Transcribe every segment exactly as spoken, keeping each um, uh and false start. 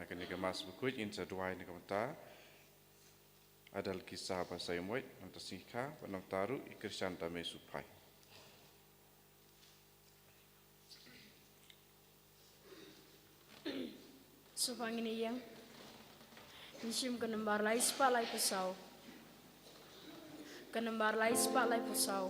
Kane ka Mass bakhuid ngin sa duwai na ka bynta Adal Kisa Basaiawmoit, nangta Singkha, bad nangta ruh i Krishan Dame Suphai. Sngewbha ngin ïeng. Ngi shim ka nambar lai spah lai phew saw. Ka nambar lai spah lai phew saw.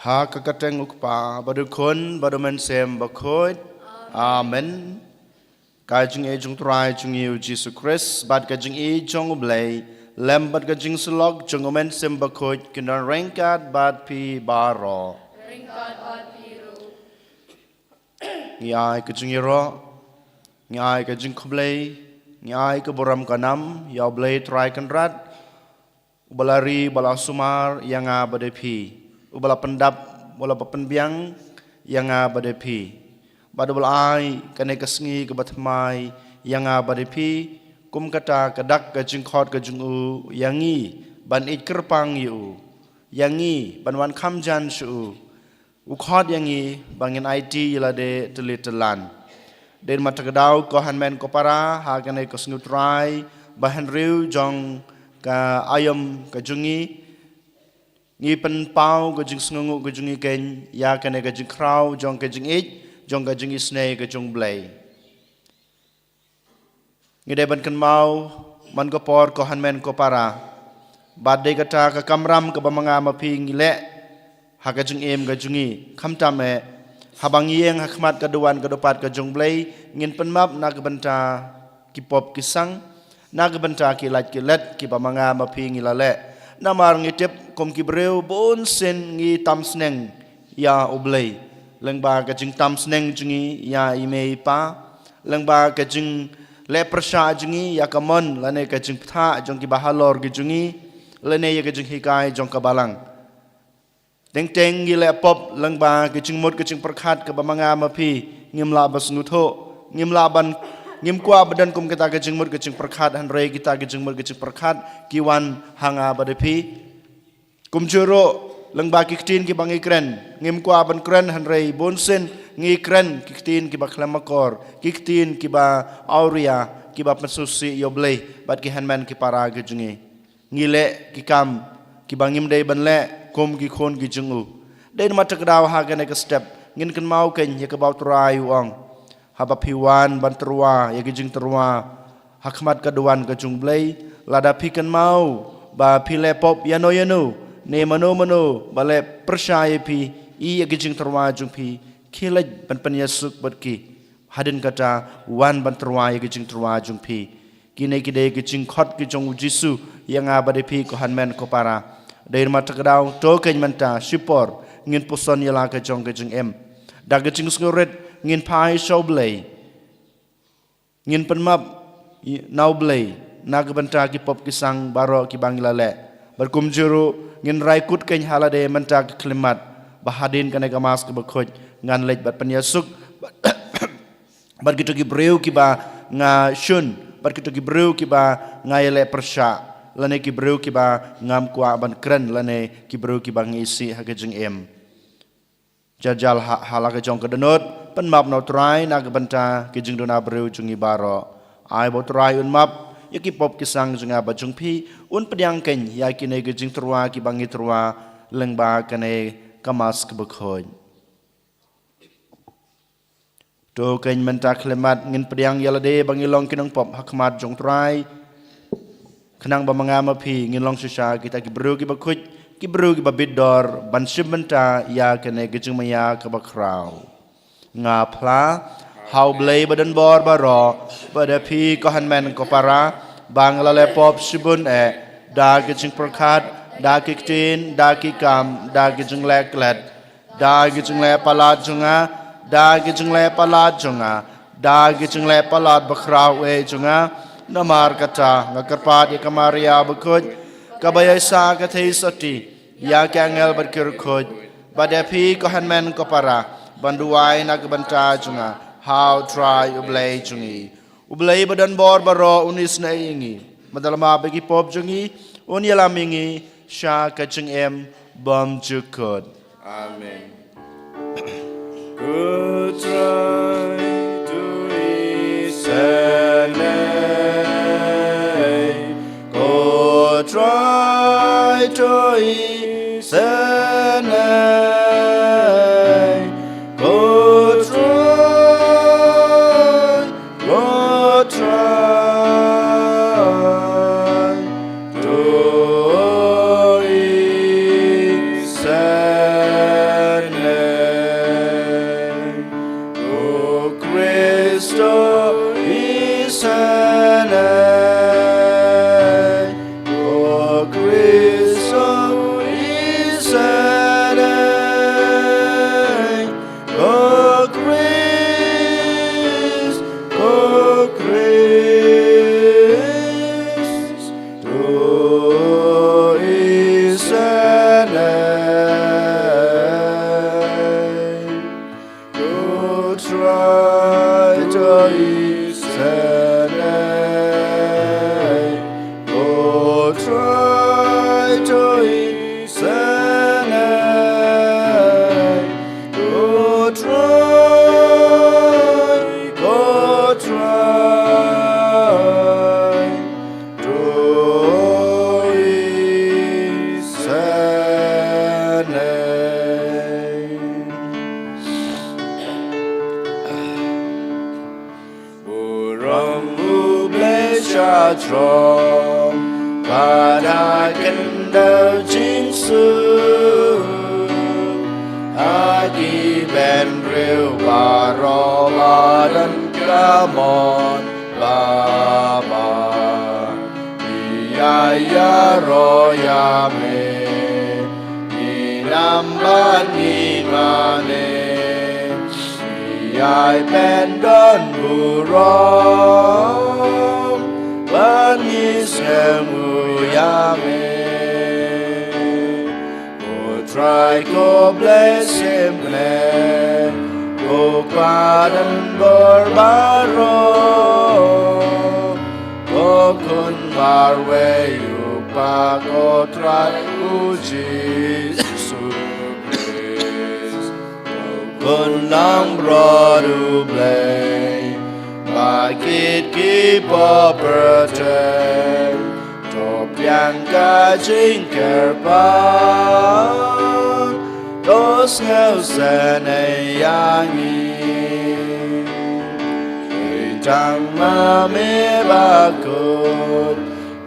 Ha ka kyrteng U Kpa, bad U Khun, bad U Mynsiem Bakhuid. Amen. Ka jingïeit jong U Trai jong ngi U Jisu Khrist, bad ka jingïeit jong U Blei, lem bad ka jingsyllok jong U Mynsiem Bakhuid, kin don ryngkat bad phi baroh. Ryngkat bad phi ruh. Ngi ai ka jingïaroh, ngi ai ka jingkhublei, ngi ai ka burom ka nam ïa U Blei Trai Kynrad, uba la ri, uba la sumar ïa nga bad ïa phi, uba la pyndap, uba la pynbiang ïa nga bad ïa phi, bad uba la ai kane ka sngi kaba thymmai ïa nga bad ïa phi, kum kata ka dak ka jingkhot ka jong u ïa ngi ban ïeit kyrpang ïa u, ïa ngi ban wan kham jan sha u. U khot ïa ngi ba ngin aiti ïa lade tylli tyllan. Dei ma kata ka daw, ko hynmen ko para, ha kane ka sngi U Trai ba hynriew jong ka aïom ka jong ngi, ngi pynpaw ka jingsngewnguh ka jong ngi keiñ ïa kane ka jingkhraw jong ka jingïeit, jong ka jingisynei ka jong U Blei. Ngi dei ban kynmaw man ka por, ko hynmen ko para, ba dei kata ka kamram kaba ma nga ma phi ngi leh ha ka jingim ka jong ngi, khamtam eh haba ngi ïeng ha khmat ka duwan ka dupat ka jong U Blei, ngin pynmap na ka bynta ki pop ki sang, na ka bynta ki lait ki let kiba ma nga ma phi ngi la leh. Namar ngi tip kum ki briew bun sien ngi tam sneng ïa U Blei, lyngba ka jingtam sneng jong ngi ïa i mei i pa, lyngba ka jingleh pyrshah jong ngi ïa ka mon lane ka jingbthah jong kiba halor ki jong ngi, lane ïa ka jinghikai jong ka Balang. Teng teng ngi leh pop lyngba ka jingmut ka jingpyrkhat kaba ma nga ma phi ngim lah ban sngewthuh, ngim lah ban, ngim kwah ban don kum kita ka jingmut ka jingpyrkhat, hynrei kita ka jingmut ka jingpyrkhat ki wan ha nga bad ha phi. Kumjuh ruh lyngba ki ktien kiba ngi kren, ngim kwah ban kren, hynrei bun sien ngi kren ki ktien kiba khlem akor, ki ktien kiba awria, kiba pynsngewsih ïa U Blei bad ki hynmen ki para ki jong ngi. Ngi leh ki kam kiba ngim dei ban leh kum ki khun ki jong U. Dei namar kata ka daw ha kane ka step ngin kynmaw kein ïa kaba U Trai u ong, haba phi wan ban tyrwa ïa ki jingtyrwa ha khmat ka duwan ka jong U Blei, lada phi kynmaw ba phi leh pop ïano ïano ne mano mano ba leh pyrshah ïa phi, ïa ki jingtyrwa jong phi, khie leit ban pynïasuk bad ki. Hadien kata, wan ban tyrwa ïa ki jingtyrwa jong phi. Kine ki dei ki jingkhot ki jong U Jisu ïa nga bad ïa phi, ko hynmen ko para. Dei namar kata ka daw, to kein mynta shipor ngin puson ïa la ka jong ka jingim. Da ka jingsngewrit ngin phai sha U Blei, ngin pynmap na U Blei na ka bynta ki pop ki sang baroh kiba ngi la leh. Bad kumjuh ruh ngin rai kut kein ha lade mynta ka khyllipmat, ba hadien kane ka Mass kaba khuid ngan leit ban pynïasuk bad kito ki briew kiba nga shun, bad kito ki briew kiba nga ïaleh pyrshah, lane ki briew kiba ngam kwah ban kren, lane ki briew kiba nga isih ha ka jingim. Jajal ha, ha la ka jong ka dohnud, pynmap na U Trai na ka bynta ki jingduna briew jong ngi baroh. Ai ba U Trai un map ïa ki pop ki sang jong nga bad jong phi, un pdiang kein ïa kine ki jingtyrwa kiba ngi tyrwa lyngba kane ka Mass kaba khuid. To kein mynta khyllipmat ngin pdiang ïa lade ba ngi long ki nongpop ha khmat jong U Trai, khnang ba ma nga ma phi ngin long shisha kita ki briew kiba khuid, ki briew kiba bit dor ban shim bynta ïa kane ka jingmaïa kaba khraw. Nga phla ha U Blei badonbor baroh, bad ha phi ko hynmen ko para, ba nga la leh pop shibun eh, da ki jingpyrkhat, da ki ktien, da ki kam, da ki jingleh klet, da ki jingleh palat jong nga, da ki jingleh palat jong nga, da ki jingleh palat bakhraw eh jong nga. Namar kata nga kyrpad ïa ka Maria bakhuid, kaba ïaisah ka theisotti ïa ki angel bad ki riewkhuid, bad ïa phi ko hynmen ko para, ban duwai na ka bynta jong nga ha U Trai U Blei jong ngi. U Blei badonbor baroh un isynei ïa ngi, bad un map ïa ki pop jong ngi, un ïalam ïa ngi sha ka jingim bymjukut. Amen. Ko Trai to isynei, ko Trai to isynei, ko Trai, ko Trai to isynei. Ko Khrist to isynei, ko Khrist to isynei, ko Khrist, ko Khrist to isynei. Ko Trai to isynei, ko Trai to isynei, ko Trai, ko Trai to isynei. Burom U Blei sha jrong, bad ha khyndew jingsuk. Ha ki bynriew baroh ba don ka mon babha, ngi ïai ïaroh ïa me, ngin ym bad ngin mane, ngi ïai pyndon burom, ba ngin sngewnguh ïa me. Ko Trai ko Blei symbai, ko Kpa don bor baroh, ko Khun marwei u Kpa, ko Trai u Jisu Khrist, ko Khun langbrot u Blei, ba kit ki bapher, to pdiang ka jingkyrpad, to sngewsynei ïa ngi. Dei tang ma me bakut,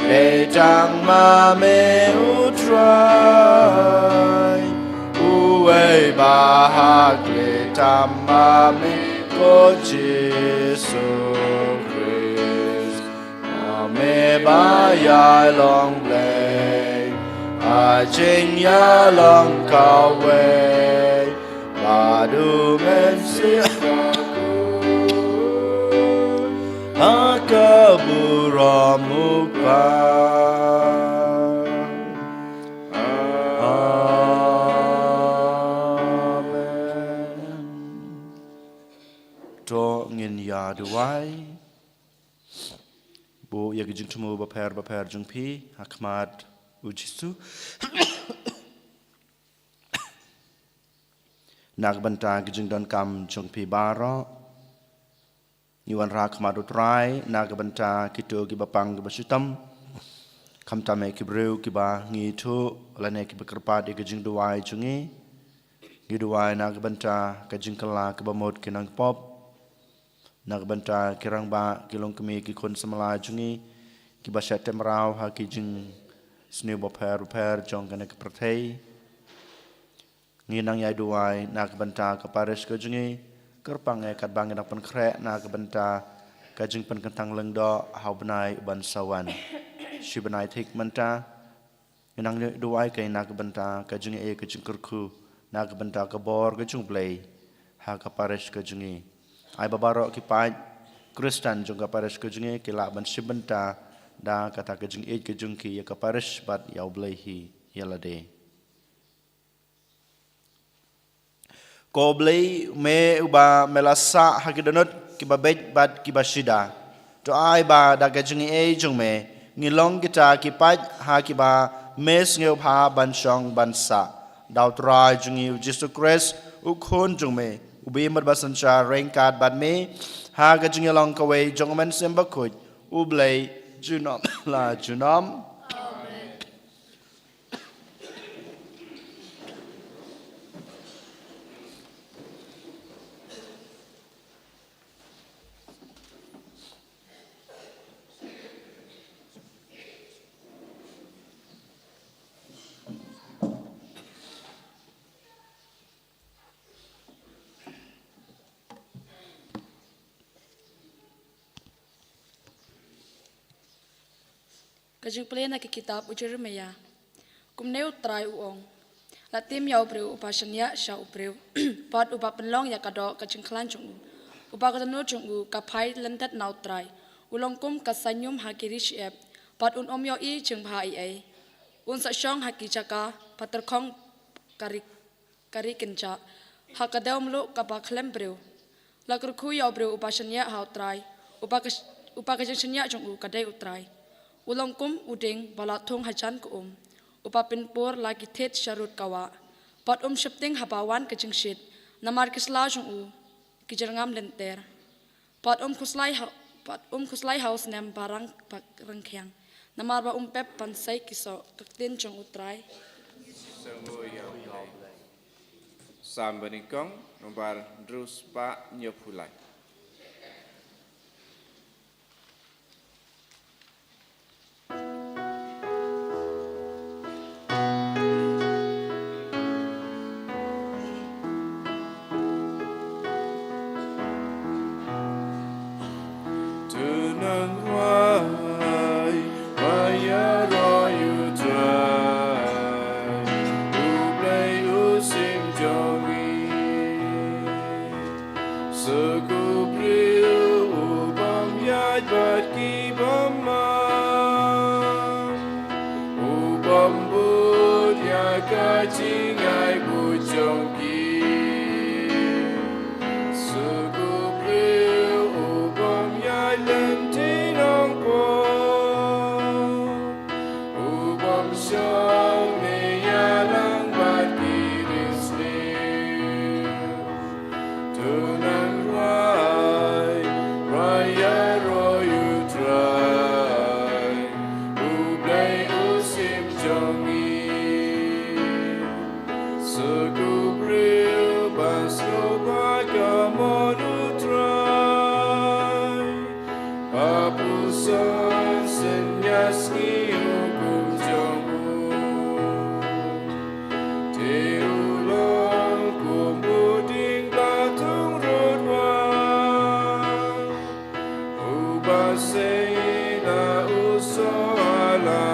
dei tang ma me u Trai, uwei ba hak, dei tang ma me ko Jisu Khrist. Ma me ba ïai long Blei ha jingïalong kawei, bad U Mynsiem Bakhuid ha ka burom U Kpa. Amen. To ngin ïa duwai. Buh ïa ki jingthmu bapher bapher jong phi ha khmat U Jisu. Na ka bynta ki jingdonkam jong phi baroh, ngi wanrah ha khmat U Trai na ka bynta kito kiba pang kiba shitom, khamtam ïa ki briew kiba ngi ithuh lane kiba kyrpad ïa ka jingduwai jong ngi. Ngi duwai na ka bynta ka jingkylla kaba mut ki nongpop, na ka bynta ki rangbah, ki longkmie, ki khun samla jong ngi kiba shah tymraw ha ki jingsniew bapher bapher jong kane ka pyrthei. Ngi nang ïai duwai na ka bynta ka parish ka jong ngi, kyrpang eh katba ngi nang pynkhreh na ka bynta ka jingpynkyntang lyngdoh ha u bnai uban sa wan. Shi bnai thik mynta, ngi nang duwai kane na ka bynta ka jingïeit ka jingkyrkhu, na ka bynta ka bor ka jong U Blei ha ka parish ka jong ngi. Ai ba baroh ki paid Khristan jong ka parish ka jong ngi ki lah ban shim bynta da kata ka jingïeit ka jong ki ïa ka parish bad ïa U Blei hi ïa lade. Ko Blei, me uba me la sah ha ki dohnud kiba beit bad kiba shida, to ai ba da ka jingïeit jong me ngi long kita ki paid ha kiba me sngewbha ban shong ban sah. Da U Trai jong ngi U Jisu Khrist, U Khun jong me, uba im bad ba synshar ryngkat bad me ha ka jingïalong kawei jong U Mynsiem Bakhuid, U Blei junom la junom. Ka jingpule na ka kitab u Jeremiah. Kumne U Trai u ong: La tim ïa u briew uba shaniah sha u briew, bad uba pynlong ïa ka doh ka jingkhlaiñ jong u, uba ka dohnud jong u ka phai lyndet na U Trai. U long kum ka saiñum ha ki ri shyiap, bad un ym ïohi jingbha ei ei. Un sa shong ha ki jaka ba tyrkhong ka ri ka ri kynjah, ha ka dew mluh kaba khlem briew. La kyrkhu ïa u briew uba shaniah ha U Trai, uba ka, uba ka jingshaniah jong u ka dei U Trai. U long kum u dieng ba la thung hajan ka um, uba pynpur la ki thied sharud ka wah. Bad um sheptieng haba wan ka jingshit, namar ki sla jong u ki jyrngam lynter. Bad um khuslai ha, bad um khuslai ha u snem ba rang, ba rangkhiang, namar ba um pep ban sei ki soh. Ka ktien jong U Trai. Sngewbha ïa U Blei. Salm banyngkong, nombar hynriew spah hynñiewphew lai. jong ngi. Sa ko briew u bym ïaid bad ki bymman, u bym bud ïa ka jingai bud jong ki. Sa ko briew u bym ïaid lynti nongpop, u bym shong ne ïalang bad ki riewsniew. To nang rwai, rwai ïaroh ïa U Trai, U Blei u Syiem jong ngi. Sa ko briew ba sngewbha ka mon U Trai, ba pyrshang sngewsih ïa ki hukum jong u, te u long kum u dieng ba thung rud wah, uba sei la u soh ha la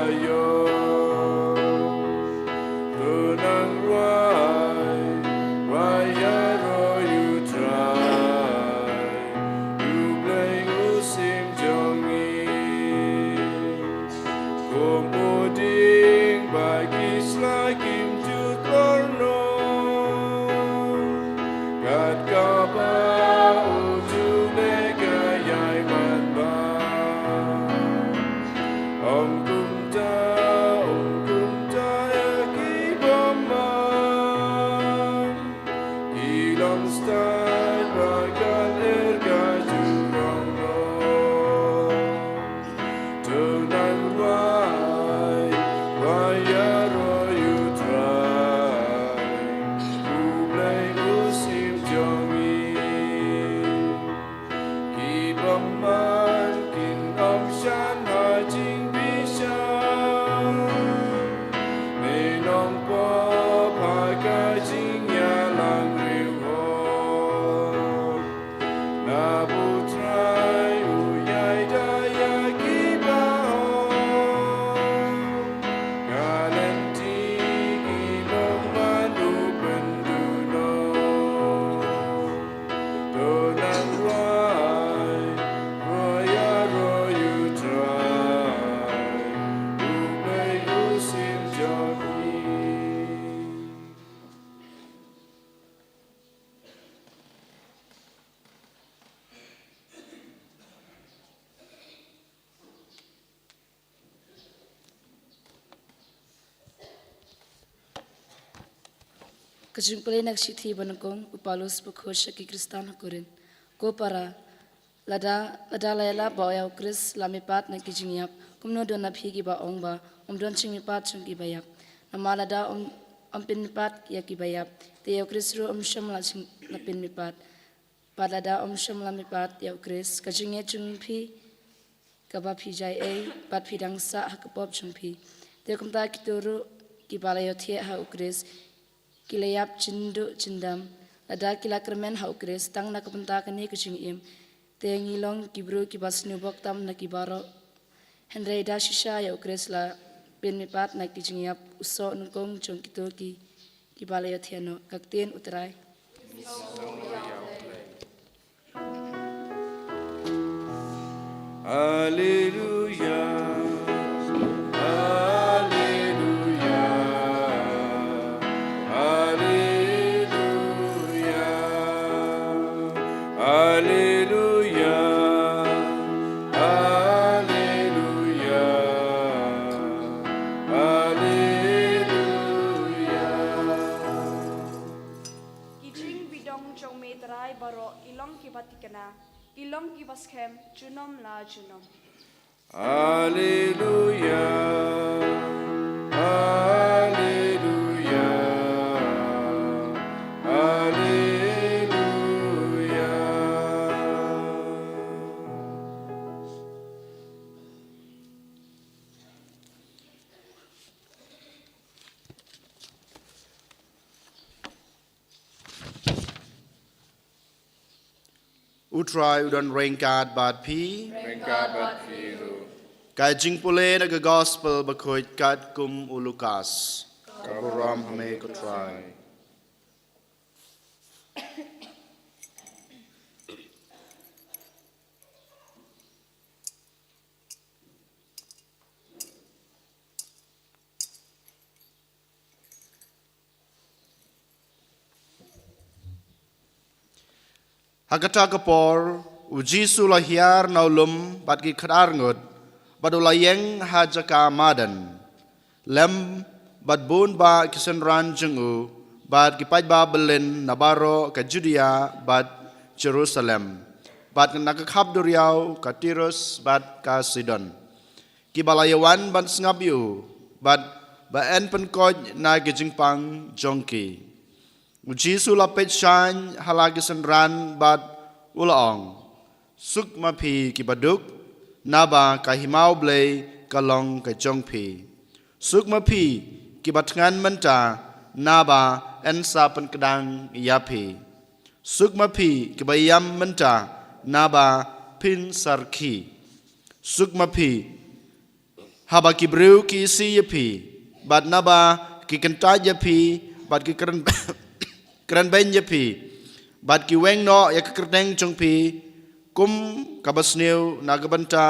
aïom. To nang rwai, rwai ïaroh ïa U Trai, U Blei u Syiem jong ngi. Kum u dieng ba ki sla kim ju klor noh, kat kaba u ju leh ka ïai ban bam. Ym kumta, ym kumta ïa ki bymman, ki long stad ba ka lyer ka ju rong noh. To nang rwai, rwai ïaroh ïa U Trai, U Blei u Syiem jong ngi. Ki bymman kin ym shan ha jingbishar, ne nongpop ha ka jingïalang riewhok. Naba U Trai u ïai da ïa ki bahok, ka lynti ki long ban u pynduh noh. To nang rwai, rwai ïaroh ïa U Trai, U Blei u Syiem jong ngi. Ka jingpule na ka shithi ba nyngkong u Paulus bakhuid sha ki Khristan ha Korinth. Ko para, lada, lada la ïalap ba ïa U Khrist la mihpat na ki jingïap, kumno don na phi kiba ong ba ym don jingmihpat jong kiba ïap? Namar lada ym, ym pynmihpat ïa kiba ïap, te ïa U Khrist ruh ym shym la jing, la pynmihpat. Bad lada ym shym la mihpat ïa U Khrist, ka jingngeit jong phi kaba phi jia ei, bad phi dang sah ha ka pop jong phi. Te kumta kito ruh kiba la ïohthiah ha U Khrist ki la ïap jynduh jyndam. Lada ki la kyrmen ha U Khrist tang na ka bynta kane ka jingim, te ngi long ki briew kiba sniew bok tam na ki baroh. Hynrei da shisha ïa U Khrist la pynmihpat na ki jingïap, u soh nyngkong jong kito ki, kiba la ïohthiah noh. Ka ktien U Trai. Alleluia, alleluia, alleluia, alleluia, alleluia, alleluia. Ki jingbidong jong me Trai baroh ki long kiba thikna, ki long kiba skhem junom la junom. Alleluia, alleluia, alleluia. U Trai u don ryngkat bad phi. Ryngkat bad phi ruh. Ka jingpule na ka Gospel bakhuid katkum u Lukas. Ka burom ha me ko Trai. Ha kata ka por, u Jisu u la hiar na u lum bad ki khatar ngut, bad u la ïeng ha jaka madan. Lem bad bun bah ki synran jong u, bad ki paidbah byllien na baroh ka Judia bad Jerusalem, bad na ka khap duriaw ka Tirus bad ka Sidon, kiba la ïawan ban sngap ïa u, bad ba yn pynkoit na ki jingpang jong ki. U Jisu u la peit shaiñ ha la ki synran bad u la ong: Suk ma phi kiba duk, naba ka hima U Blei ka long ka jong phi. Suk ma phi kiba thngan mynta, naba yn sa pynkdang ïa phi. Suk ma phi kiba ïam mynta, naba phin sa rkhie. Suk ma phi haba ki briew ki isih ïa phi, bad naba ki kyntait ïa phi, bad ki kren, kren beiñ ïa phi, bad ki weng noh ïa ka kyrteng jong phi, kum kaba sniew na ka bynta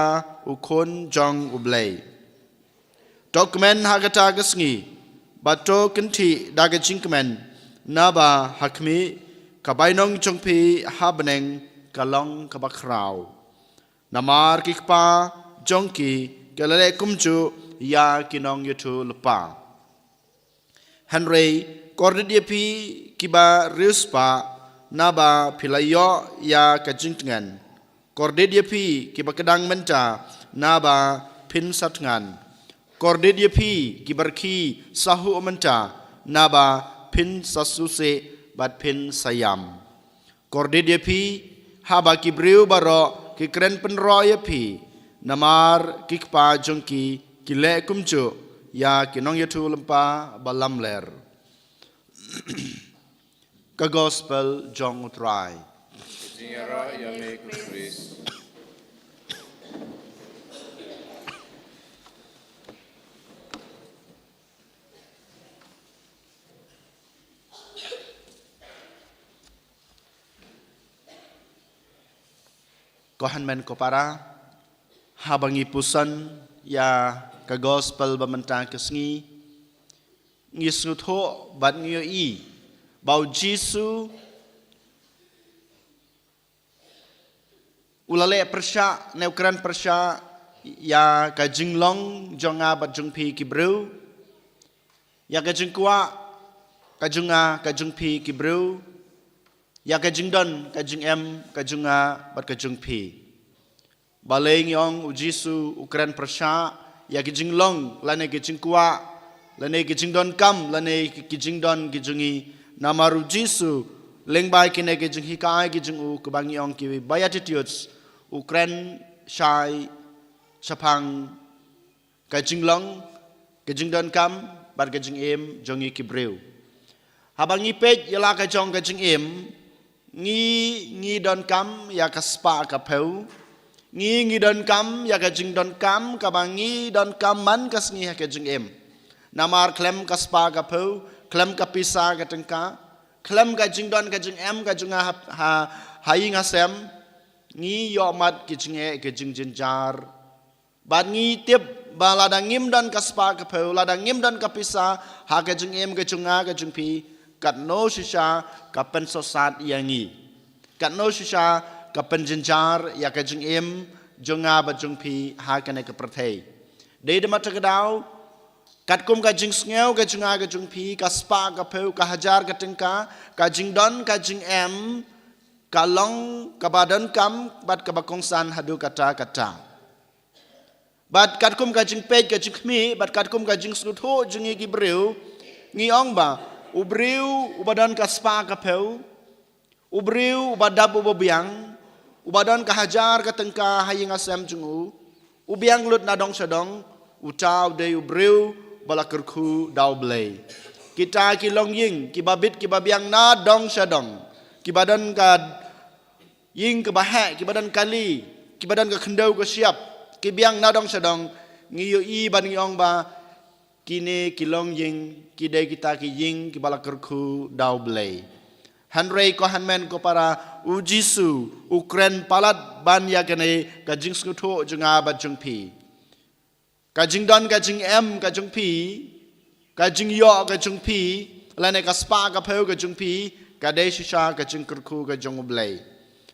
u Khun jong U Blei. To kmen ha kata ka sngi, bad to kynthih da ka jingkmen, naba ha khmih, ka bainong jong phi ha bneng ka long kaba khraw. Namar ki kpa jong ki ki la leh kumjuh ïa ki nongïathuhlypa. Hynrei kordit ïa phi kiba riewspah, naba phi la ïoh ïa ka jingtngen. Kordit ïa phi kiba kdang mynta, naba phin sa thngan. Kordit ïa phi kiba rkhie sahuh mynta, naba phin sa sngewsih bad phin sa ïam. Kordit ïa phi haba ki briew baroh ki kren pynroh ïa phi, namar ki kpa jong ki ki leh kumjuh ïa ki nongïathuhlypa ba lamler. Ka Gospel jong U Trai. Jingïaroh ïa me ko Khrist. Ko hynmen ko para, haba ngi puson ïa ka Gospel ba mynta ka sngi, ngi sngewthuh bad ngi ïohi ba u Jisu u la leh pyrshah, ne u kren pyrshah ïa ka jinglong jong nga bad jong phi ki briew, ïa ka jingkwah ka jong nga, ka jong phi ki briew, ïa ka jingdon, ka jingem ka jong nga bad ka jong phi. Balei ngi ong u Jisu u kren pyrshah ïa ki jinglong, lane ki jingkwah, lane ki jingdonkam, lane ki, ki jingdon ki jong ngi? Namar u Jisu lyngba kine ki jinghikai ki jong u, kiba ngi ong ki Beatitudes, u kren shai shaphang ka jinglong, ka jingdonkam bad ka jingim jong ngi ki briew. Haba ngi peit ïa la ka jong ka jingim, ngi, ngi donkam ïa ka spah ka phew. Ngi, ngi donkam ïa ka jingdonkam kaba ngi donkam man ka sngi ha ka jingim. Namar khlem ka spah ka phew, khlem ka pisa ka tyngka, khlem ka jingdon ka jingem ka jong nga ha, ha, ha ïing ha sem, ngi ïohmad ki jingeh, ki jingjynjar. Bad ngi tip ba lada ngim don ka spah ka phew, lada ngim don ka pisa ha ka jingim ka jong nga ka jong phi, katno shisha ka pynsohsat ïa ngi, katno shisha ka pynjynjar ïa ka jingim jong nga bad jong phi ha kane ka pyrthei. Dei da kata ka daw, katkum ka jingsngew ka jong nga ka jong phi, ka spah ka phew, ka hajar ka tyngka, ka jingdon ka jingem ka long kaba donkam bad kaba kongsan haduh katta katta. Bad katkum ka jingpeit ka jingkhmih, bad katkum ka jingsngewthuh jong ngi ki briew, ngi ong ba u briew uba don ka spah ka phew, u briew uba dap uba biang, uba don ka hajar ka tyngka ha ïing ha sem jong u, u biang lut na dong sha dong, uta u dei u briew ba la kyrkhu da U Blei. Kita ki longïing kiba bit kiba biang na dong sha dong, kiba don ka ïing kaba heh, kiba don kali, kiba don ka khyndew ka shyiap, ki biang na dong sha dong, ngi ïohi bad ngi ong ba kine ki longïing ki dei kita ki ïing kiba la kyrkhu da U Blei. Hynrei ko hynmen ko para, u Jisu u kren palat ban ïa kane ka jingsngewthuh jong nga bad jong phi. Ka jingdon ka jingem ka jong phi, ka jingïoh ka jong phi, lane ka spah ka phew ka jong phi, ka dei shisha ka jingkyrkhu ka jong U Blei.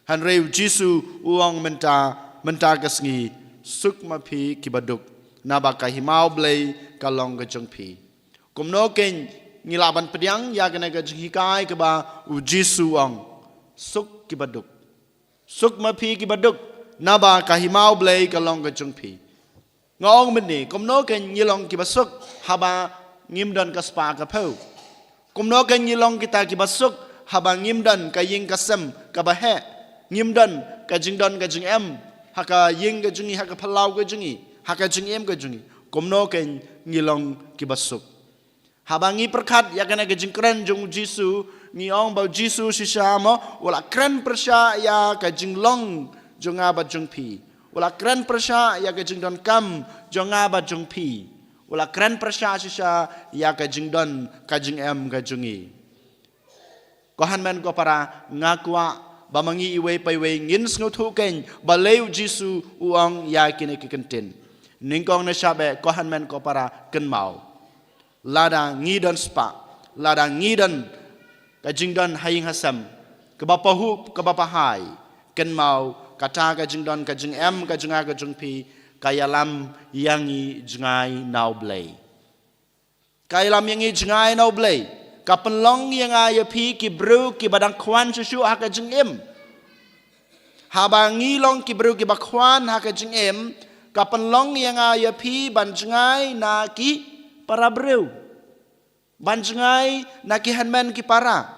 Hynrei u Jisu u ong mynta, mynta ka sngi, suk ma phi ki baduk, naba ka hima u Blei ka long ka jong phi. Kumno kein ngi lah ban pdiang ïa kane ka jinghikai kaba u Jisu u ong, suk ki baduk. Suk ma phi ki baduk, naba ka hima u Blei ka long ka jong phi. Nga ong mynne, kumno kein ngi long ki basuk haba ngim don ka spah ka phew. Kumno kein ngi long kita ki basuk haba ngim don ka ïing ka sem kaba heh. Ngim don ka jingdon ka jingem ha ka ïing ka jong ngi, ha ka phyllaw ka jong ngi, ha ka jingim ka jong ngi. Kumno kein ngi long ki basuk. Haba ngi pyrkhat ïa kane ka jingkren jong u Jisu, ngi ong ba u Jisu shisha mo, u la kren pyrshah ïa ka jinglong jong nga bad jong phi. U la kren pyrshah ïa ka jingdonkam jong nga bad jong phi. U la kren pyrshah shisha ïa ka jingdon ka jingem ka jong ngi. Ko hynmen ko para, nga kwah ba ma ngi iwei pa iwei ngin sngewthuh kein balei u Jisu u ong ïa kine ki kyntien. Nyngkong na shaba, ko hynmen ko para, kynmaw. Lada ngi don spah, lada ngi don ka jingdon ha ïing ha sem, kaba pahuh, kaba pahai, kynmaw, kata ka jingdon ka jingem ka jong nga ka jong phi ka ïalam ïa ngi jngai na u Blei. Ka ïalam ïa ngi jngai na u Blei. Ka pynlong ïa nga ïa phi ki briew kiba dang khwan shuh shuh ha ka jingim. Haba ngi long ki briew kiba khwan ha ka jingim, ka pynlong ïa nga ïa phi ban jngai na ki para briew. Ban jngai na ki hynmen ki para.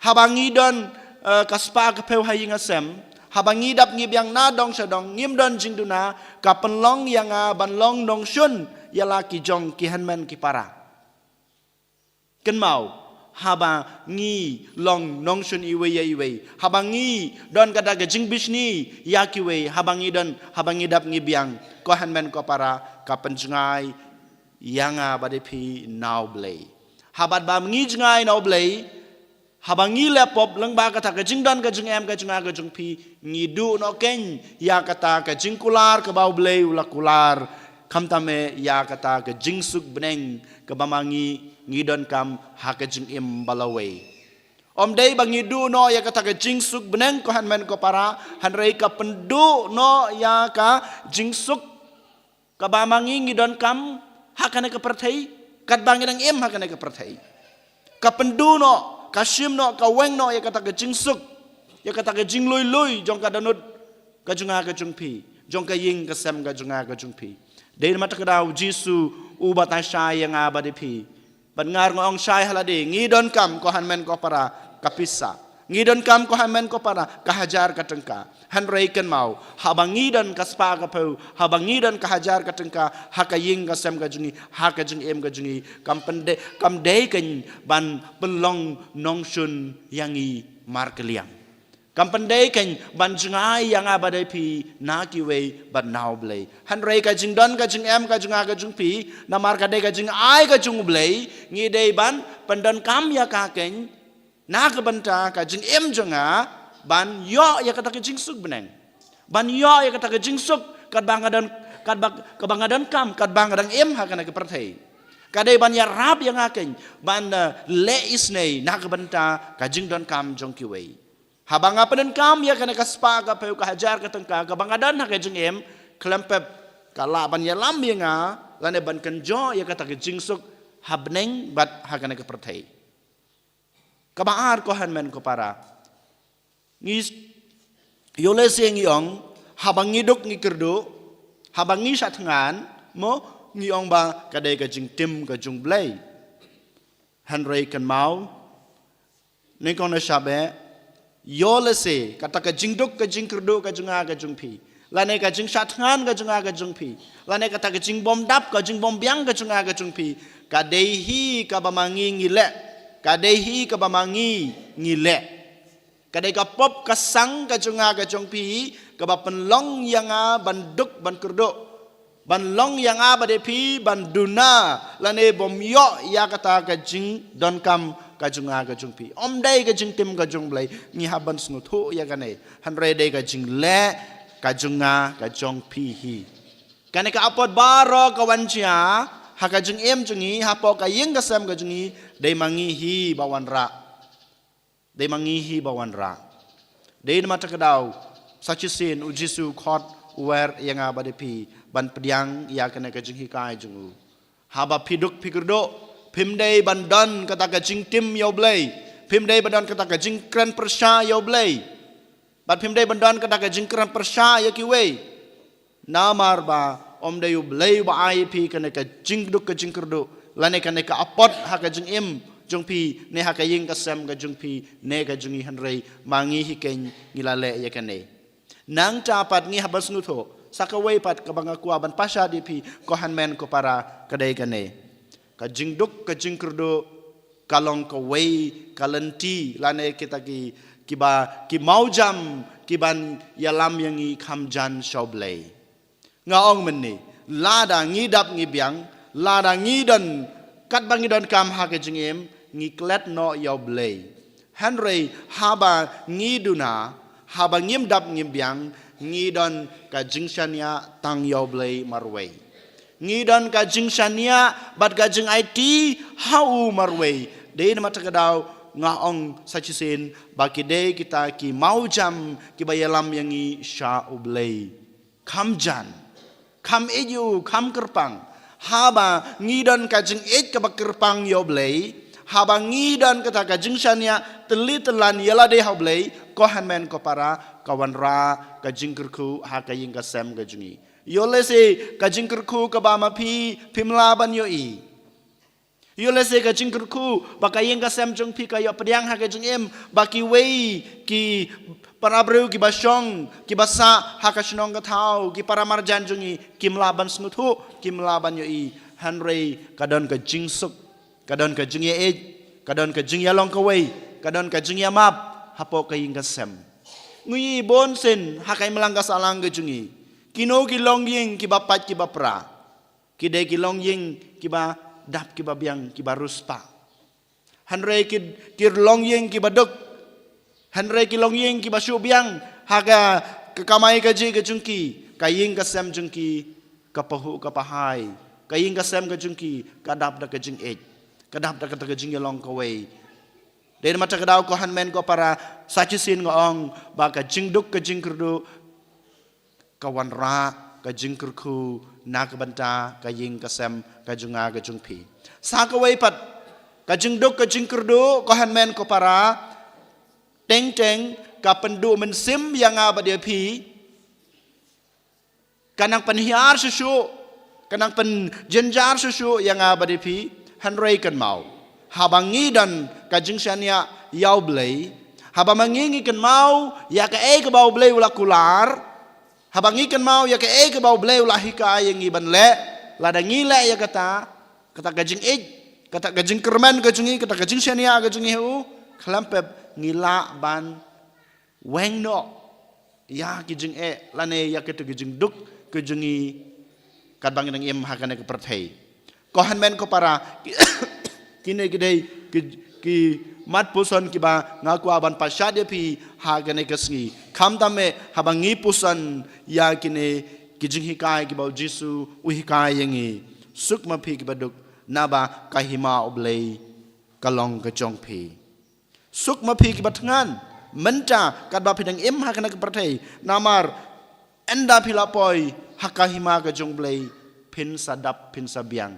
Haba ngi don, eh, ka spah ka phew ha ïing ha sem, haba ngi dap ngi biang na dong sha dong, ngim don jingduna, ka pynlong ïa nga ban long nongshun ïa la ki jong ki hynmen ki para. Kynmaw, haba ngi long nongshun iwei ïa iwei, haba ngi don kata ka jingbishni ïa kiwei, haba ngi don, haba ngi dap ngi biang, ko hynmen ko para, ka pynjngai ïa nga bad ïa phi na u Blei. Haba ba ngi jngai na u Blei, haba ngi leh pop lyngba kata ka jingdon ka jingem ka jong nga ka jong phi, ngi duh noh kein ïa kata ka jingkular kaba u Blei u la kular, khamtam eh ïa kata ka jingsuk bneng kaba ma ngi ngi donkam ha ka jingim ba lawei. Ym dei ba ngi duh noh ïa kata ka jingsuk bneng, ko hynmen ko para, hynrei ka pynduh noh ïa ka jingsuk kaba ma ngi ngi donkam ha kane ka pyrthei, katba ngi dang im ha kane ka pyrthei. Ka pynduh noh, ka shim noh, ka weng noh ïa kata ka jingsuk, ïa kata ka jinglui lui jong ka dohnud ka jong nga ka jong phi, jong ka ïing ka sem ka jong nga ka jong phi. Dei namar kata ka daw u Jisu u batai shai ïa nga bad ïa phi. Bad nga ruh nga ong shai ha lade, ngi donkam, ko hynmen ko para, ka pisa. Ngi donkam, ko hynmen ko para, ka hajar ka tyngka. Hynrei kynmaw, haba ngi don ka spah ka phew, haba ngi don ka hajar ka tyngka ha ka ïing ka sem ka jong ngi, ha ka jingim ka jong ngi, kam pynde-, kam dei kein ban pynlong nongshun ïa ngi markylliang. Kam pynde kein ban jngai ïa nga bad ïa phi na kiwei bad na u Blei. Hynrei ka jingdon ka jingem ka jong nga ka jong phi, namar ka dei ka jingai ka jong u Blei, ngi dei ban pyndonkam ïa ka kein na ka bynta ka jingim jong nga ban ïoh ïa kata ka jingsuk bneng. Ban ïoh ïa kata ka jingsuk katba nga don, katba, kaba nga donkam katba nga dang im ha kane ka pyrthei. Ka dei ban ïarap ïa nga kein ban, eh, leh isynei na ka bynta ka jingdonkam jong kiwei. Haba nga pyndonkam ïa kane ka spah ka phew ka hajar ka tyngka kaba nga don ha ka jingim, khlem pep ka lah ban ïalam ïa nga lane ban kynjoh ïa kata ka jingsuk ha bneng bad ha kane ka pyrthei. Kaba ar, ko hynmen ko para, ngi ïoh lehse ngi ong, haba ngi duk ngi kyrduh, haba ngi shah thngan, mo, ngi ong ba ka dei ka jingtim ka jong u Blei. Hynrei kynmaw, nyngkong na shaba, ïoh lehse kata ka jingduk ka jingkyrduh ka jong nga ka jong phi, lane ka jingshah thngan ka jong nga ka jong phi, lane kata ka jingbymdap ka jingbymbiang ka jong nga ka jong phi, ka dei hi kaba ma ngi ngi leh, ka dei hi kaba ma ngi ngi leh. Ka dei ka pop ka sang ka jong nga ka jong phi, kaba pynlong ïa nga ban duk ban kyrduh, ban long ïa nga bad ïa phi ban duna lane bym ïoh ïa kata ka jingdonkam ka jong nga ka jong phi. Ym dei ka jingtim ka jong u Blei, ngi hap ban sngewthuh ïa kane. Hynrei dei ka jingleh ka jong nga ka jong phi hi. Kane ka apot baroh ka wan jia ha ka jingim jong ngi, hapoh ka ïing ka sem ka jong ngi, dei ma ngi hi ba wanrah. Dei ma ngi hi ba wanrah. Dei na kata ka daw, sa shisien u Jisu u khot u wer ïa nga bad ïa phi ban pdiang ïa kane ka jinghikai jong u. Haba phi duk phi kyrduh, phim dei ban don kata ka jingtim ïa u Blei, phim dei ban don kata ka jingkren pyrshah ïa u Blei, bad phim dei ban don kata ka jingkren pyrshah ïa kiwei. Namar ba ym dei u Blei uba ai ïa phi kane ka jingduk ka jingkyrduh, lane kane ka apot ha ka jingim jong phi, ne ha ka ïing ka sem ka jong phi, ne ka jong ngi, hynrei ma ngi hi keiñ ngi la leh ïa kane. Nangta pat ngi hap ban sngewthuh, sa kawei pat kaba nga kwah ban pashat ïa phi, ko hynmen ko para, ka dei kane. Ka jingduk ka jingkyrduh ka long kawei ka lynti, lane kita ki, kiba, ki mawjam kiban ïalam ïa ngi kham jan sha u Blei. Nga ong mynne, lada ngi dap ngi biang, lada ngi don katba ngi donkam ha ka jingim, ngi klet noh ïa u Blei. Hynrei haba ngi duna, haba ngim dap ngim biang, ngi don ka jingshaniah tang ïa u Blei marwei. Ngi don ka jingshaniah bad ka jingaiti ha u marwei. Dei na kata ka daw nga ong sa shisien ba ki dei kita ki mawjam kiba ïalam ïa ngi sha u Blei. Kham jan, kham ïeit ïa u, kham kyrpang. Haba ngi don ka jingïeit kaba kyrpang ïa u Blei, haba ngi don kata ka jingshaniah tylli tyllan ïa lade ha u Blei, ko hynmen ko para, ka wanrah ka jingkyrkhu ha ka ïing ka sem ka jong ngi. Ïoh lehse ka jingkyrkhu kaba ma phi phim lah ban ïohi. Ïoh lehse ka jingkyrkhu ba ka ïing ka sem jong phi ka ïoh pdiang ha ka jingim ba kiwei ki para briew kiba shong, kiba sah ha ka shnong ka thaw, ki para marjan jong ngi kim lah ban sngewthuh, kim lah ban ïohi. Hynrei ka don ka jingsuk, ka don ka jingïaieit, ka don ka jingïalong kawei, ka don ka jingïamap hapoh ka ïing ka sem. Ngi ïohi bun sien ha ka imlang ka sahlang ka jong ngi, kino ki longïing kiba pait kiba pra. Ki dei ki longïing kiba dap kiba biang, kiba riewspah. Hynrei ki, ki longïing kiba duk. Hynrei ki longïing kiba shu biang ha ka, ka kamai kajih ka jong ki, ka ïing ka sem jong ki ka pahuh ka pahai. Ka ïing ka sem ka jong ki ka dap da ka jingïeit, ka dap da ka, da ka jingïalong kawei. Dei na kata ka daw ko hynmen ko para, sa shisien nga ong ba ka jingduk ka jingkyrduh ka wanrah ka jingkyrkhu na ka bynta ka ïing ka sem ka jong nga ka jong phi. Sa kawei pat, ka jingduk ka jingkyrduh ko hynmen ko para, teng teng ka pynduh mynsiem ïa nga bad ïa phi, ka nang pynhiar shuh shuh, ka nang pynjynjar shuh shuh ïa nga bad ïa phi. Hynrei kynmaw, haba ngi don ka jingshaniah ïa u Blei, haba ma ngi ngi kynmaw ïa kaei kaba u Blei u la kular, haba ngi kynmaw ïa kaei kaba u Blei u la hikai ïa ngi ban leh, lada ngi leh ïa kata, kata ka jingïeit, kata ka jingkyrmen ka jong ngi, kata ka jingshaniah ka jong ngi ha u, khlem pep ngi lah ban weng noh ïa ki jingeh lane ïa kita ki jingduk ka jong ngi katba ngi dang im ha kane ka pyrthei. Ko hynmen ko para, ki, kine ki dei ki, ki mat puson kiba nga kwah ban pashat ïa phi ha kane ka sngi. Khamtam eh haba ngi puson ïa kine ki jinghikai kiba u Jisu u hikai ïa ngi. Suk ma phi kiba duk, naba ka hima u Blei ka long ka jong phi. Suk ma phi kiba thngan mynta katba phi dang im ha kane ka pyrthei, namar ynda phi la poi ha ka hima ka jong u Blei, phin sa dap, phin sa biang.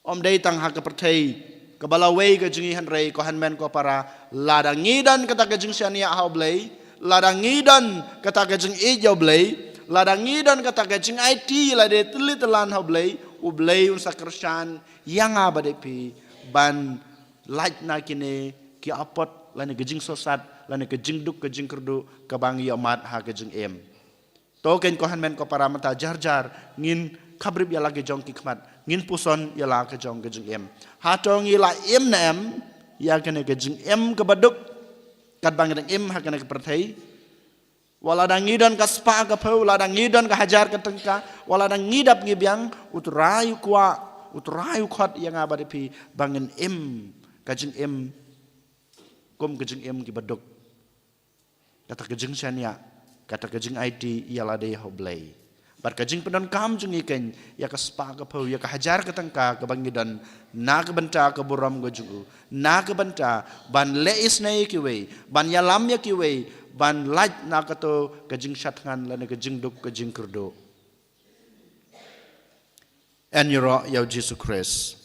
Ym dei tang ha ka pyrthei kaba lawei ka jong ngi, hynrei ko hynmen ko para, lada ngi don kata ka jingshaniah ha u Blei, lada ngi don kata ka jingïeit ïa u Blei, lada ngi don kata ka jingaiti ïa lade tylli tyllan ha u Blei, u Blei un sa kyrshan ïa nga bad ïa phi ban lait na kine ki apot lane ka jingsosat lane ka jingduk ka jingkyrduh kaba ngi ïohmad ha ka jingim. To keiñ ko hynmen ko para, mynta jar jar ngin khaprip ïa la ki jong ki khmat, ngin puson ïa la ka jong ka jingim. Hato ngi la im ne em ïa kane ka jingim kaba duk katba ngi dang im ha kane ka pyrthei? Wat lada ngi don ka spah ka phew, lada ngi don ka hajar ka tyngka, wat lada ngi dap ngi biang, U Trai u kwah, U Trai u khot ïa nga bad ïa phi ba ngin im ka jingim kum ka jingim kiba duk. Kata ka jingshaniah, kata ka jingaiti ïa lade ha u Blei. Bad ka jingpyndonkam jong ngi keiñ ïa ka spah ka phew, ïa ka hajar ka tyngka kaba ngi don, na ka bynta ka burom ka jong u, na ka bynta ban leh isynei ïa kiwei, ban ïalam ïa kiwei, ban lait na kato ka jingshad thngan lane ka jingduk ka jingkyrduh. Yn ïaroh ïa u Jisu Khrist.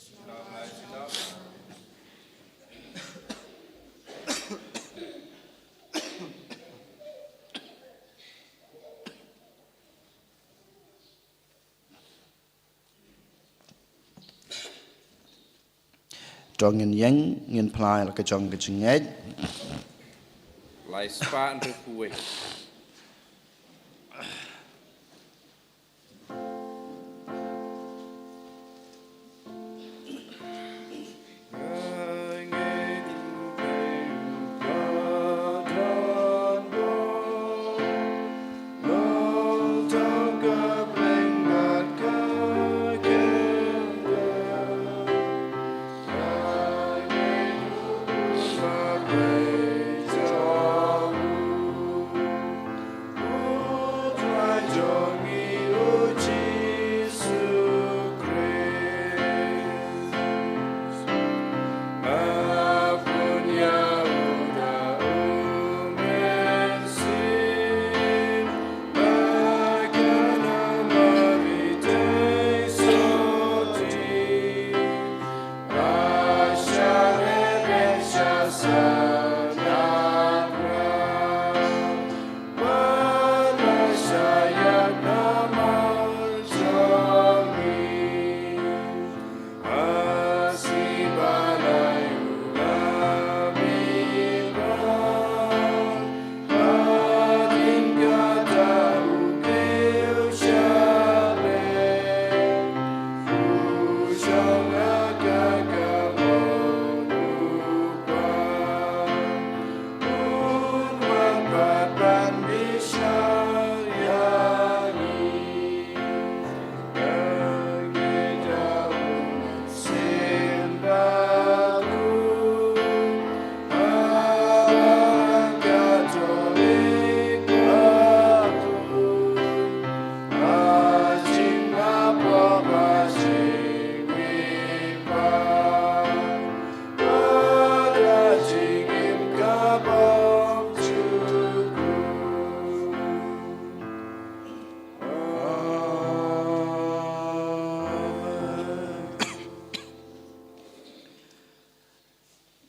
To ngin ïeng, ngin phla ïa la ka jong ka jingngeit. Lai spah hynriew phew wei.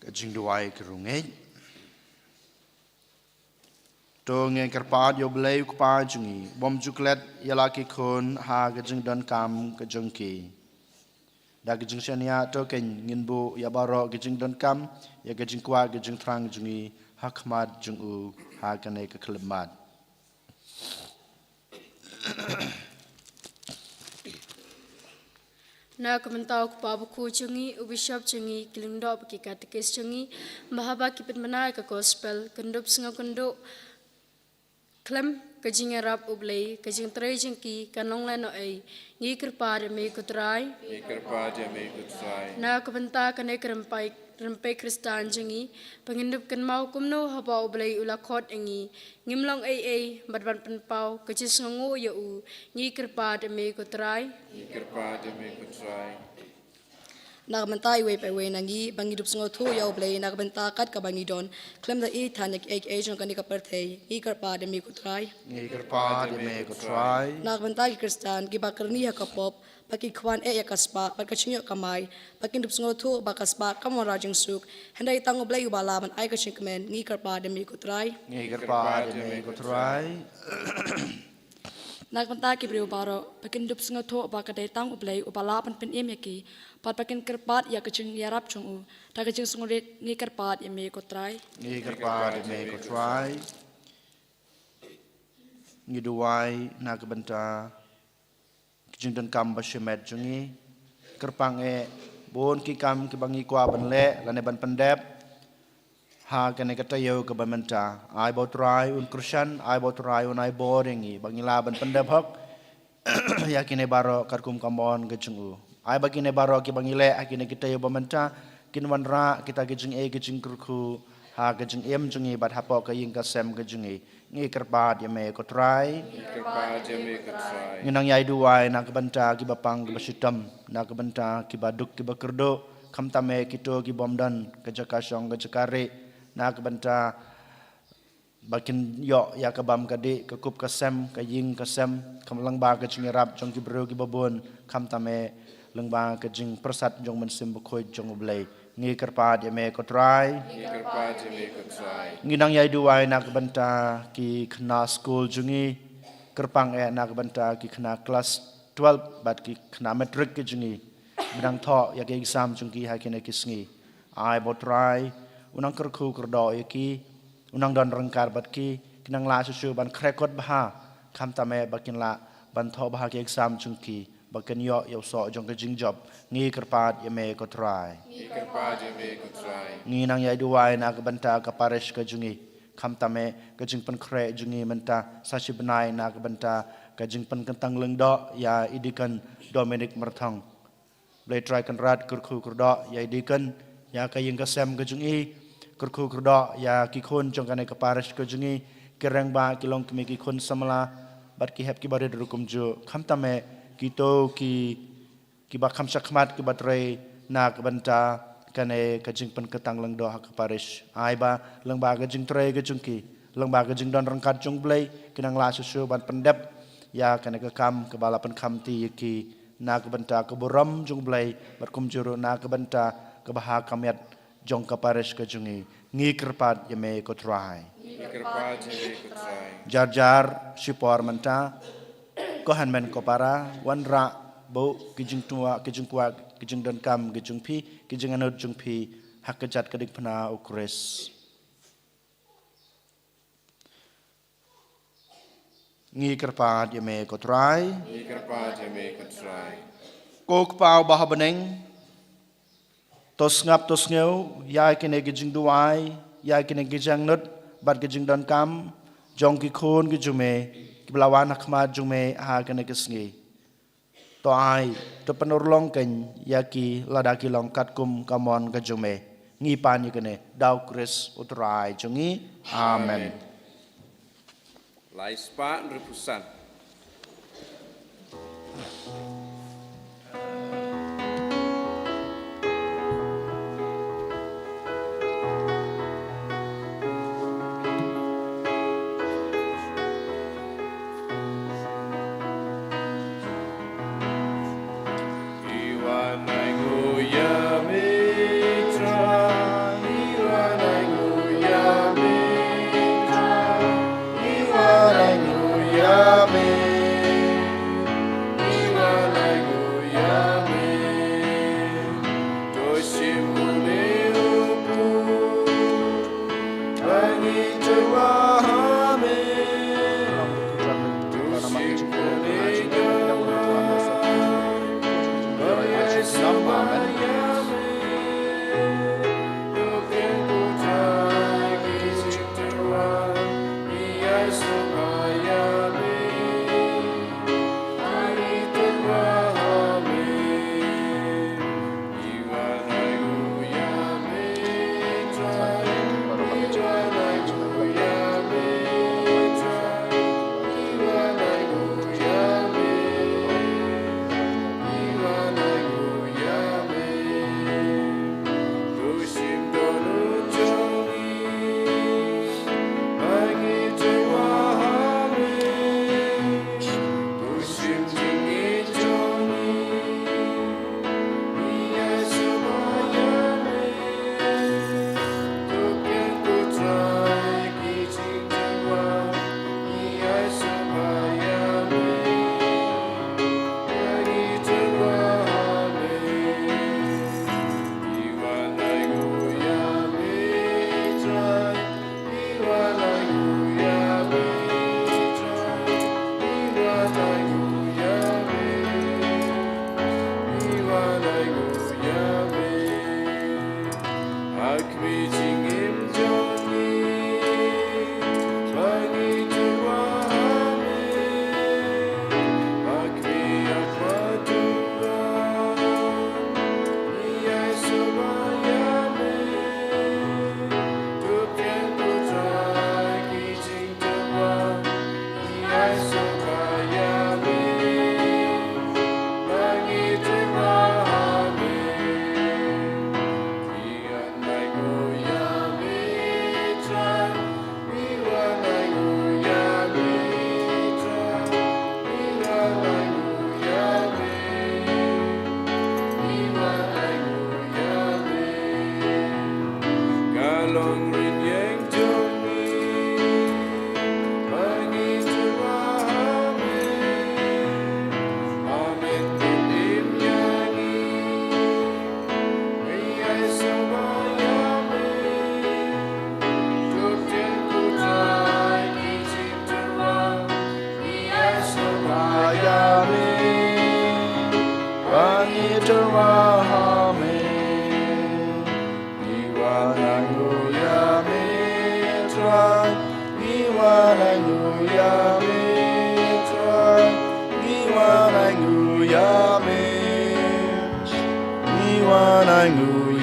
Ka jingduwai ka rung eh. To ngin kyrpad ïa U Blei U Kpa jong ngi, bym ju klet ïa la ki khun ha ka jingdonkam ka jong ki. Da ka jingshaniah to kein ngin buh ïa baroh ka jingdonkam ïa ka jingkwah ka jingthrang jong ngi ha khmat jong U ha kane ka khyllipmat. Na ka bynta U Kpa Bakhuid jong ngi, u Bishop jong ngi, ki lyngdoh bad ki katekis jong ngi, ba haba ki pynbna ïa ka gospel, kyndup sngewkynduh khlem ka jingïarap U Blei, ka jingtrei jong ki kan long lehnoh ei. Ngi kyrpad ïa me ko Trai. Ngi kyrpad ïa me ko Trai. Na ka bynta kane ka rympei, rympei Khristan jong ngi, ba ngin dup kynmaw kumno haba U Blei u la khot ïa ngi, ngim long ei ei bad ban pynpaw ka jingsngewnguh ïa u. Ngi kyrpad ïa me ko Trai. Ngi kyrpad ïa me ko Trai. Na ka bynta iwei pa iwei na ngi, ba ngi dup sngewthuh ïa U Blei na ka bynta kat kaba ngi don, khlem da ithuh ïa kiei kiei jong kane ka pyrthei, ngi kyrpad ïa me ko Trai. Ngi kyrpad ïa me ko Trai. Na ka bynta ki Khristan kiba kyrni ha ka pop, ba ki kwah eh ïa ka spah bad ka jingïoh kamai, ba kin dup sngewthuh ba ka spah kam wanrah jingsuk, hynrei tang U Blei uba lah ban ai ka jingkmen, ngi kyrpad ïa me ko Trai. Ngi kyrpad ïa me ko Trai. Na ka bynta ki briew baroh, ba kin dup sngewthuh ba ka dei tang U Blei uba lah ban pynim ïa ki, bad ba kin kyrpad ïa ka jingïarap jong u, da ka jingsngewrit, ngi kyrpad ïa me ko Trai. Ngi kyrpad ïa me ko Trai. Ngi duwai na ka bynta ka jingdonkam ba shimet jong ngi. Kyrpang eh bun ki kam kiba ngi kwah ban leh lane ban pyndep ha kane ka taïew kaba mynta. Ai ba U Trai un kyrshan, ai ba U Trai un ai bor ïa ngi ba ngi lah ban pyndep hok ïa kine baroh katkum ka mon ka jong u. Ai ba kine baroh kiba ngi leh ha kine ki taïew ba mynta kin wanrah kita ki jingeh ki jingkyrkhu ha ka jingim jong ngi bad hapoh ka ïing ka sem ka jong ngi. Ngi kyrpad ïa me ko Trai. Ngi kyrpad ïa me ko Trai. Ngi nang ïai duwai na ka bynta kiba pang kiba shitom, na ka bynta kiba duk kiba kyrduh, khamtam eh kito ki bym don ka jaka shong ka jaka rieh, na ka bynta ba kin ïoh ïa ka bam ka dih, ka kup ka sem, ka ïing ka sem, kham lyngba ka jingïarap jong ki briew kiba bun, khamtam eh lyngba ka jingpyrsad jong u Mynsiem Bakhuid jong U Blei. Ngi kyrpad ïa me ko Trai. Ngi kyrpad ïa me ko Trai. Ngi nang ïai duwai na ka bynta ki khynnah skul jong ngi, kyrpang eh na ka bynta ki khynnah klas twelve bad ki khynnah matric ki jong ngi, ba dang thoh ïa ki exam jong ki ha kine ki sngi. Ai ba u Trai u nang kyrkhu kyrdoh ïa ki, u nang don ryngkat bad ki, ki nang lah shuh shuh ban khreh kot bha, khamtam eh ba kin lah ban thoh bha ki exam jong ki, ba kin ïoh ïa u soh jong ka jingjop. Ngi kyrpad ïa me ko Trai. Ngi kyrpad ïa me ko Trai. Ngi nang ïai duwai na ka bynta ka parish ka jong ngi, khamtam eh ka jingpynkhreh jong ngi mynta sa shi bnai na ka bynta ka jingpynkyntang lyngdoh ïa i Deacon Dominic Myrthong. Blei Trai Kynrad, kyrkhu kyrdoh ïa i Deacon, ïa ka ïing ka sem ka jong i, kyrkhu kyrdoh ïa ki khun jong kane ka parish ka jong i, ki rangbah, ki longkmie, ki khun samla bad ki hep kiba rit ruh kumjuh, khamtam eh kito ki, kiba kham shakhmat, kiba trei na ka bynta kane ka jingpynkyntang lyngdoh ha ka parish. Ai ba lyngba ka jingtrei ka jong ki, lyngba ka jingdon ryngkat jong U Blei, ki nang lah shuh shuh ban pyndep ïa kane ka kam kaba la pynkhamti ïa ki, na ka bynta ka burom jong U Blei bad kumjuh ruh na ka bynta ka bha ka miat jong ka parish ka jong i. Ngi kyrpad ïa me ko Trai. Ngi kyrpad ïa me ko Trai. Jar jar shipor mynta, ko hynmen ko para, wanrah buh ki jingtwa, ki jingkwah, ki jingdonkam ki jong phi, ki jingangnud jong phi ha ka jait ka diengphna U Khrist. Ngi kyrpad ïa me ko Trai. Ngi kyrpad ïa me ko Trai. Ko Kpa uba ha bneng, to sngap to sngew ïa kine ki jingduwai, ïa kine ki jingangnud bad ki jingdonkam jong ki khun ki jong me, kiba la wan ha khmat jong me ha kine ki sngi. To ai, to pynurlong kein ïa ki lada ki long katkum ka mon ka jong me. Ngi pan ïa kane da U Khrist U Trai jong ngi. Amen. Amen. Lai spah hynriewphew san.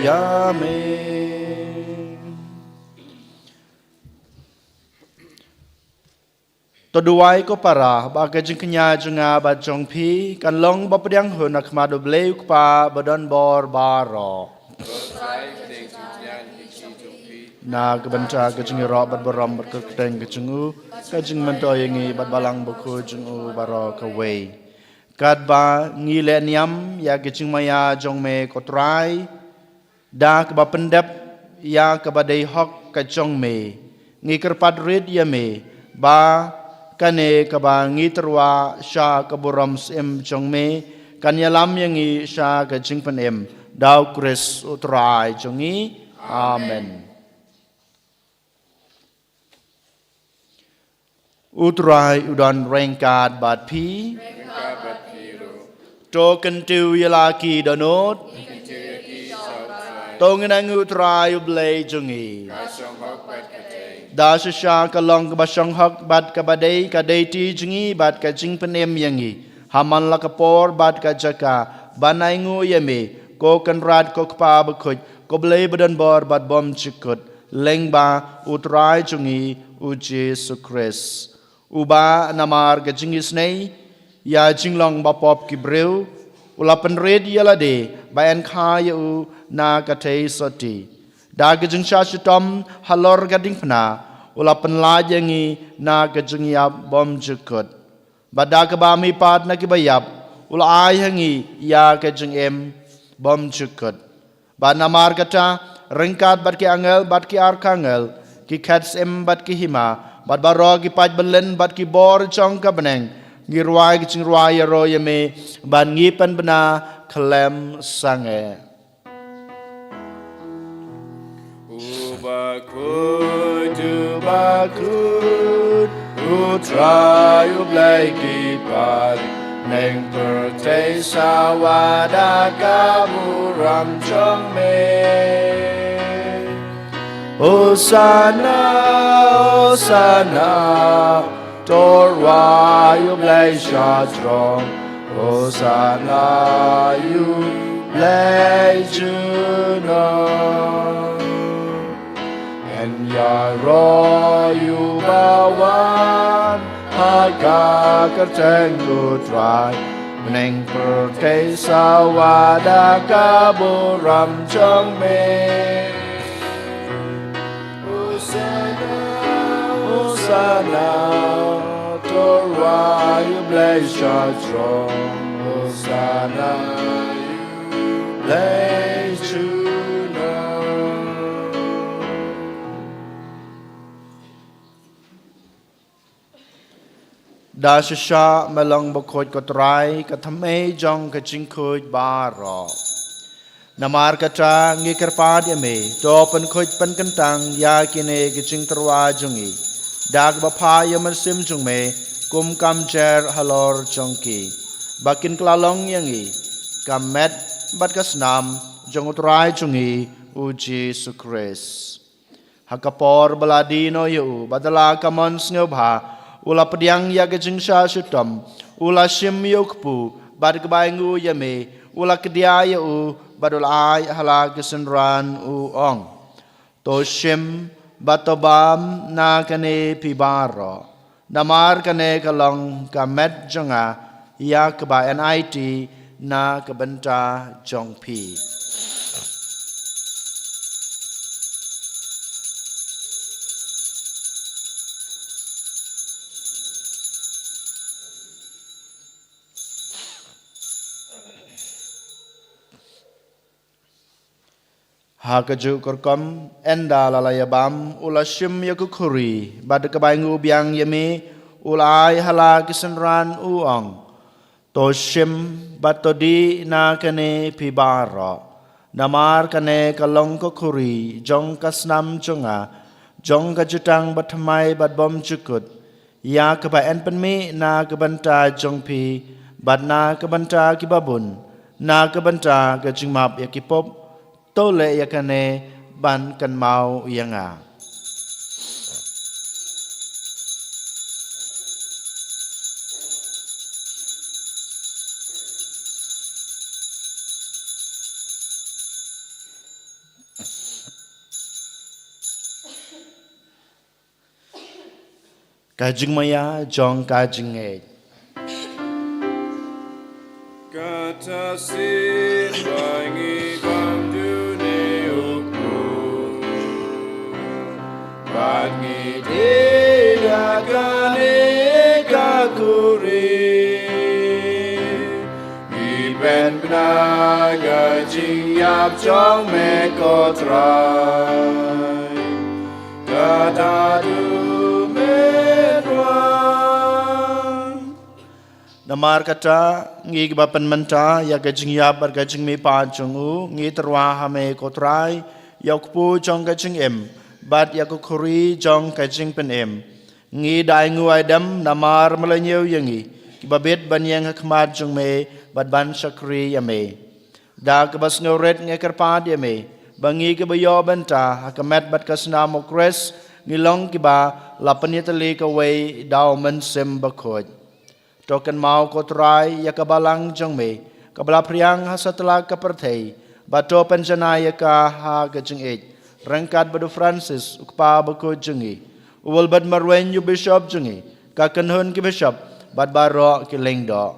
ïa me. To duwai ko para, ba ka jingkñia jong nga bad jong phi kan long ba pdiang hun ha khmat U Blei U Kpa ba don bor baroh. Na ka bynta ka jingïaroh bad burom bad ka kyrteng ka jong u, ka jingmyntoi ïa ngi bad Balang Bakhuid jong u baroh kawei. Katba ngi leh niam ïa ka jingmaïa jong me ko Trai, da kaba pyndep ïa kaba dei hok ka jong me, ngi kyrpad rit ïa me ba kane kaba ngi tyrwa sha ka burom syiem jong me kan ïalam ïa ngi sha ka jingpynim, da U Khrist U Trai jong ngi. Amen. U Trai u don ryngkat bad phi. To kyntiew ïa la ki dohnud. To ngin angnud U Trai U Blei jong ngi. Da shisha ka long kaba shong hok bad kaba dei ka dei ti jong ngi bad ka jingpynim ïa ngi, ha man la ka por bad ka jaka, ban ainguh ïa me, ko Kynrad, ko Kpa Bakhuid, ko Blei badonbor bad bymjukut, lyngba U Trai jong ngi U Jisu Khrist, uba namar ka jingisynei ïa jinglong bapop ki briew u la pynrit ïa lade ba yn kha ïa u na ka theisotti. Da ka jingshah shitom halor ka diengphna u la pynlait ïa ngi na ka jingïap bymjukut. Bad da kaba mihpat na kiba ïap u la ai ha ngi ïa ka jingim bymjukut. Bad namar kata, ryngkat bad ki angel bad ki arkangel, ki khet syiem bad ki hima, bad baroh ki paid byllien bad ki bor jong ka bneng, ngi rwai ka jingrwai ïaroh ïa me, bad ngi pynbna khlem sangeh. U bakhuid, u bakhuid, U Trai U Blei ki paid, bneng pyrthei sawa da ka burom jong me. Hosana, Hosana, to rwai ïa U Blei sha jrong. Hosana ïa U Blei junom. Yn ïaroh ïa uba wan ha ka kyrteng U Trai, bneng pyrthei sawa da ka burom jong me. Hosana, Hosana, to rwai ïa U Blei sha jrong. Hosana ïa U Blei junom. Da shisha me long bakhuid ko Trai, ka thymmei jong ka jingkhuid baroh. Namar kata ngi kyrpad ïa me, to pynkhuid pynkyntang ïa kine ki jingtyrwa jong ngi da kaba phah ïa u mynsiem jong me kum ka mjer halor jong ki, ba kin kylla long ïa ngi ka met bad ka snam jong U Trai jong ngi U Jisu Khrist. Ha ka por ba la die noh ïa u, bad da la ka mon sngewbha, u la pdiang ïa ka jingshah shitom, u la shim ïa u kpu, bad kaba ainguh ïa me, u la kdiah ïa u, bad u la ai ha la ki synran, u ong: To shim bad to bam na kane phi baroh. Namar kane ka long ka met jong nga, ïa kaba yn aiti na ka bynta jong phi. Ha kajuh ka rukom, ynda la la ïa bam, u la shim ïa ka khuri, bad kaba ainguh biang ïa me, u la ai ha la ki synran, u ong: To shim bad to dih na kane phi baroh. Namar kane ka long ka khuri jong ka snam jong nga, jong ka jutang bathymmai bad bymjukut, ïa kaba yn pynmih na ka bynta jong phi bad na ka bynta kiba bun, na ka bynta ka jingmap ïa ki pop. To leh ïa kane ban kynmaw ïa nga. Ka jingmaïa jong ka jingngeit. Kata shisien ba ngi bam dune u kpu, bad ngi die da kane ka kurim, ngi pynbna ka jingïap jong me ko Trai. Kata haduh men wan. Namar kata, ngi kiba pynmynta ïa ka jingïap bad ka jingmihpat jong u, ngi tyrwa ha me ko Trai, ïa u kpu jong ka jingim bad ïa ka khuri jong ka jingpynim. Ngi da ainguh aidem namar me la ñiew ïa ngi, kiba bit ban ïeng ha khmat jong me bad ban shakri ïa me. Da kaba sngewrit ngi kyrpad ïa me ba ngi kiba ïoh bynta ha ka met bad ka snam u Khrist, ngi long kiba la pynïatylli kawei da u Mynsiem Bakhuid. To kynmaw ko Trai ïa ka balang jong me kaba la phriang ha satlak ka pyrthei, bad to pynjanai ïa ka ha ka jingïeit ryngkat bad u Francis u kpa bakhuid jong ngi, u Wilbert Marwein u bishop jong ngi, ka kynhun ki bishop bad baroh ki lyngdoh.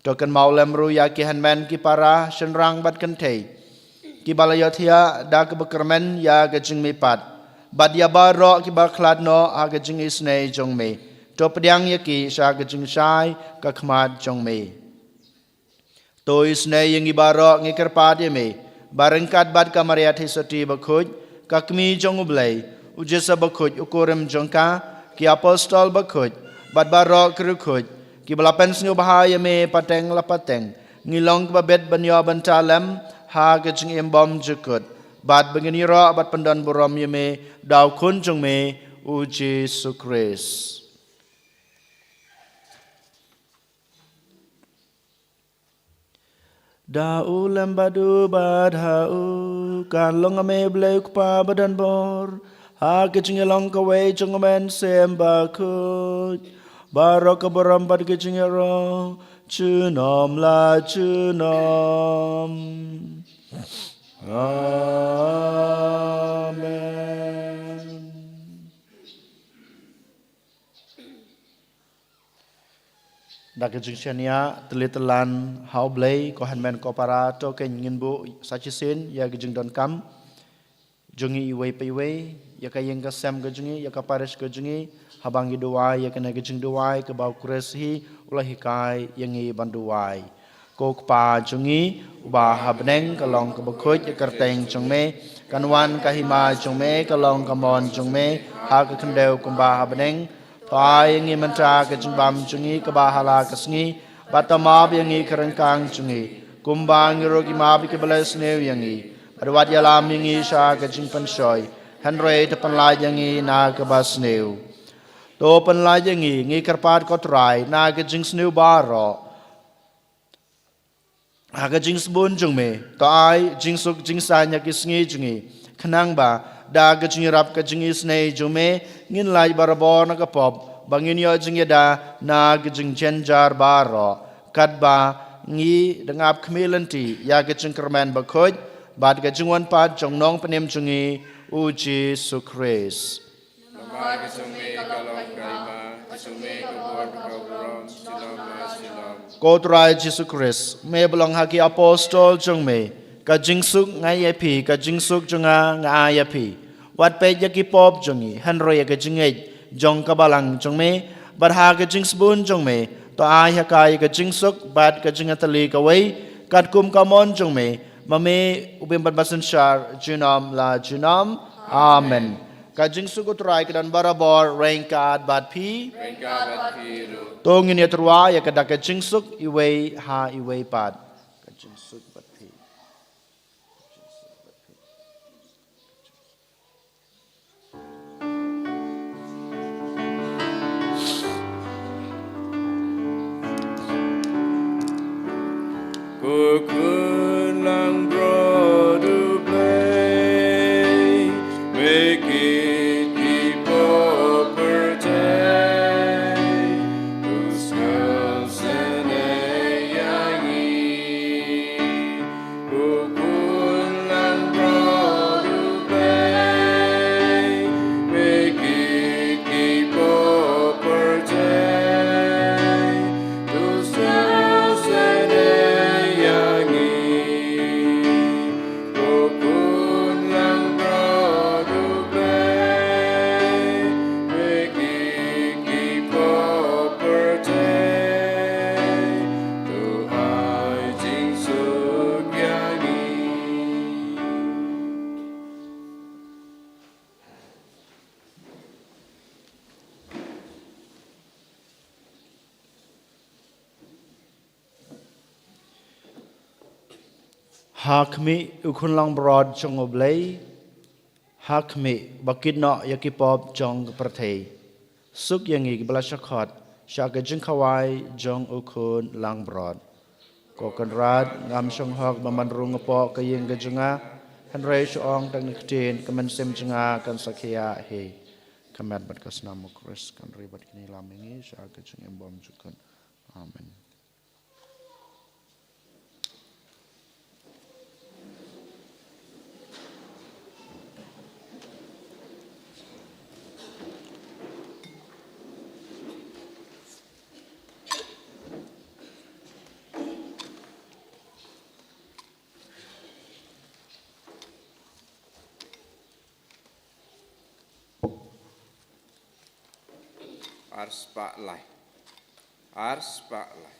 To kynmaw lem ruh ïa ki hynmen ki para, shynrang bad kynthei kiba la ïohthiah da kaba kyrmen ïa ka jingmihpat, bad ïa baroh kiba khlad noh ha ka jingisynei jong me. To pdiang ïa ki sha ka jingshai ka khmat jong me. To isynei ïa ngi baroh, ngi kyrpad ïa me ba ryngkat bad ka Maria Theisotti bakhuid, ka Kmie jong u Blei, u Joseph bakhuid u kurim jong ka, ki apostol bakhuid bad baroh ki riewkhuid kiba la pynsngewbha ïa me pateng la pateng, ngi long kiba bit ban ïoh bynta lem ha ka jingim bymjukut, bad ba ngin ïaroh bad pyndonburom ïa me da u Khun jong me, u Jisu Khrist. Da u lem bad u bad ha u, kan long ha me Blei u Kpa badonbor, ha ka jingïalong kawei jong u Mynsiem Bakhuid, baroh ka burom bad ka jingïaroh junom la junom. Amen. Da ka jingshaniah tylli tyllan ha u Blei, ko hynmen ko para, to ngin buh sa shisien ïa ka jingdonkam jong ngi iwei pa iwei, ïa ka ïing ka sem ka jong ngi, ïa ka parish ka jong ngi, haba ngi duwai ïa kane ka jingduwai kaba u Khrist hi u la hikai ïa ngi ban duwai. Ko Kpa jong ngi uba ha bneng, ka long kaba khuid ïa ka kyrteng jong me, kan wan ka hima jong me, ka long ka mon jong me ha ka khyndew kumba ha bneng. To ai ïa ngi mynta ka jingbam jong ngi kaba ha la ka sngi, bad to map ïa ngi ka ryngkang jong ngi, kumba ngi ruh ngi map ïa kiba la sniew ïa ngi, bad wat ïalam ïa ngi sha ka jingpynshoi, hynrei to pynlait ïa ngi na kaba sniew. To pynlait ïa ngi, ngi kyrpad ko Trai, na ka jingsniew baroh, ha ka jingsbun jong me, to ai jingsuk jingsaiñ ha ki sngi jong ngi, khnang ba da ka jingïarap ka jingisynei jong me, ngin lait barabor na ka pop, ba ngin ïoh jingïada na ka jingjynjar baroh, katba ngi dang ap khmih lynti ïa ka jingkyrmen bakhuid bad ka jingwan pat jong u Nongpynim jong ngi, u Jisu Khrist. Namar ka jong me ka long ka hima, ka jong me ka bor bad ka burom, junom la junom. Ko Trai Jisu Khrist, me ba la ong ha ki apostol jong me, ka jingsuk nga ai ïa phi, ka jingsuk jong nga nga ai ïa phi. Wat peit ïa ki pop jong ngi, hynrei ïa ka jingngeit jong ka balang jong me, bad ha ka jingsbun jong me, to ai ha ka ïa ka jingsuk bad ka jingïatylli kawei, katkum ka mon jong me, ma me u bym pat ba synshar, junom la junom. Amen. Ka jingsuk u Trai ka don barabor ryngkat bad phi. Ryngkat bad phi ruh. To ngin ïatyrwa ïa ka da ka jingsuk iwei ha iwei pat. Ka jingsuk bad phi. Ko Khun Langbrot U Blei, me kit ki pop pyrthei, to sngewsynei ïa ngi. Ko Khun Langbrot U Blei, me kit ki pop Ha khmih u khun langbrot jong U Blei, ha khmih ba kit noh ïa ki pop jong ka pyrthei. Suk ïa ngi kiba la shah khot sha ka jingkhawai jong u khun langbrot. Ko Kynrad, ngam shong hok ba man rung hapoh ka ïing ka jong nga, hynrei shu ong tang ïa ka ktien, ka mynsiem jong nga kan sa khia hi. Ka met bad ka snam U Khrist kan ri bad kin ïalam ïa ngi sha ka jingim bymjukut. Amen. Ar spah lai. Ar spah lai.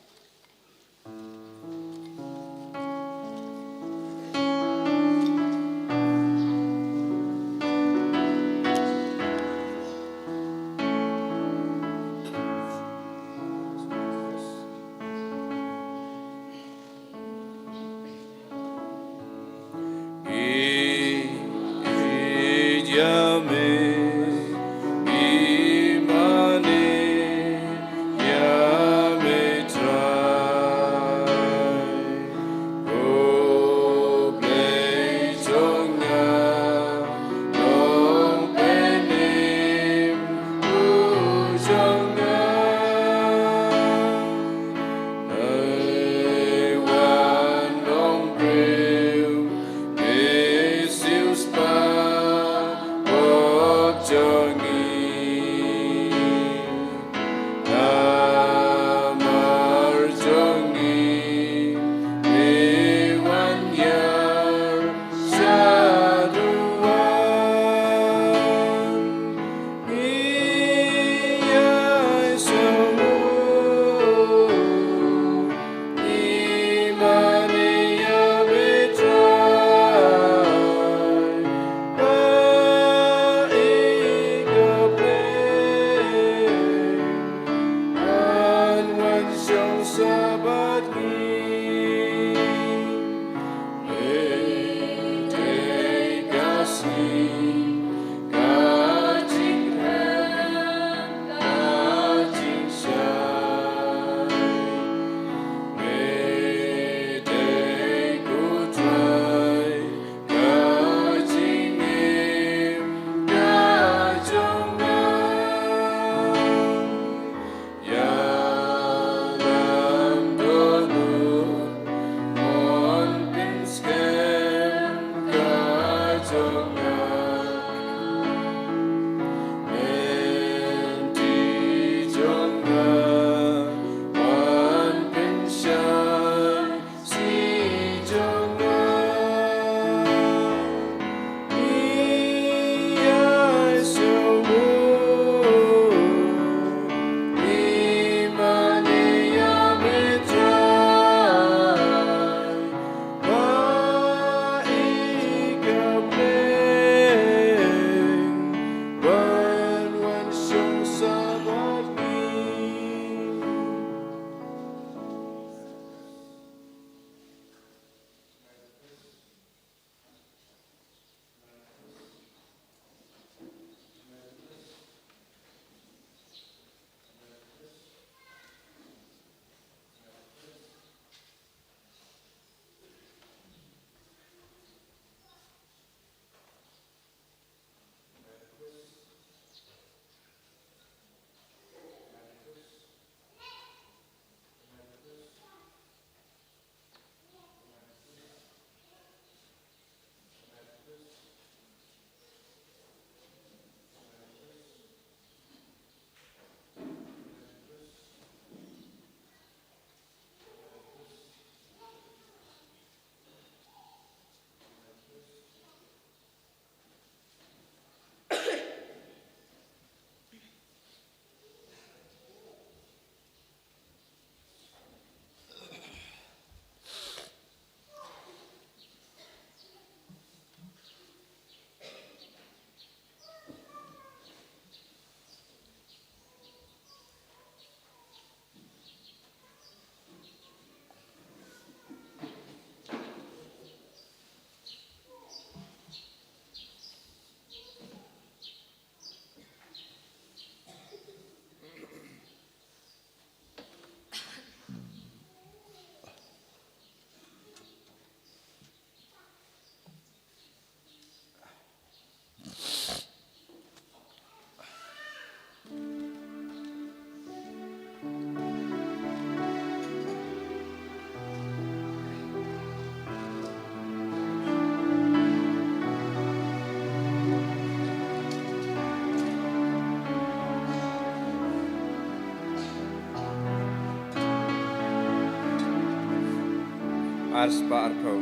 Ar spah arphew.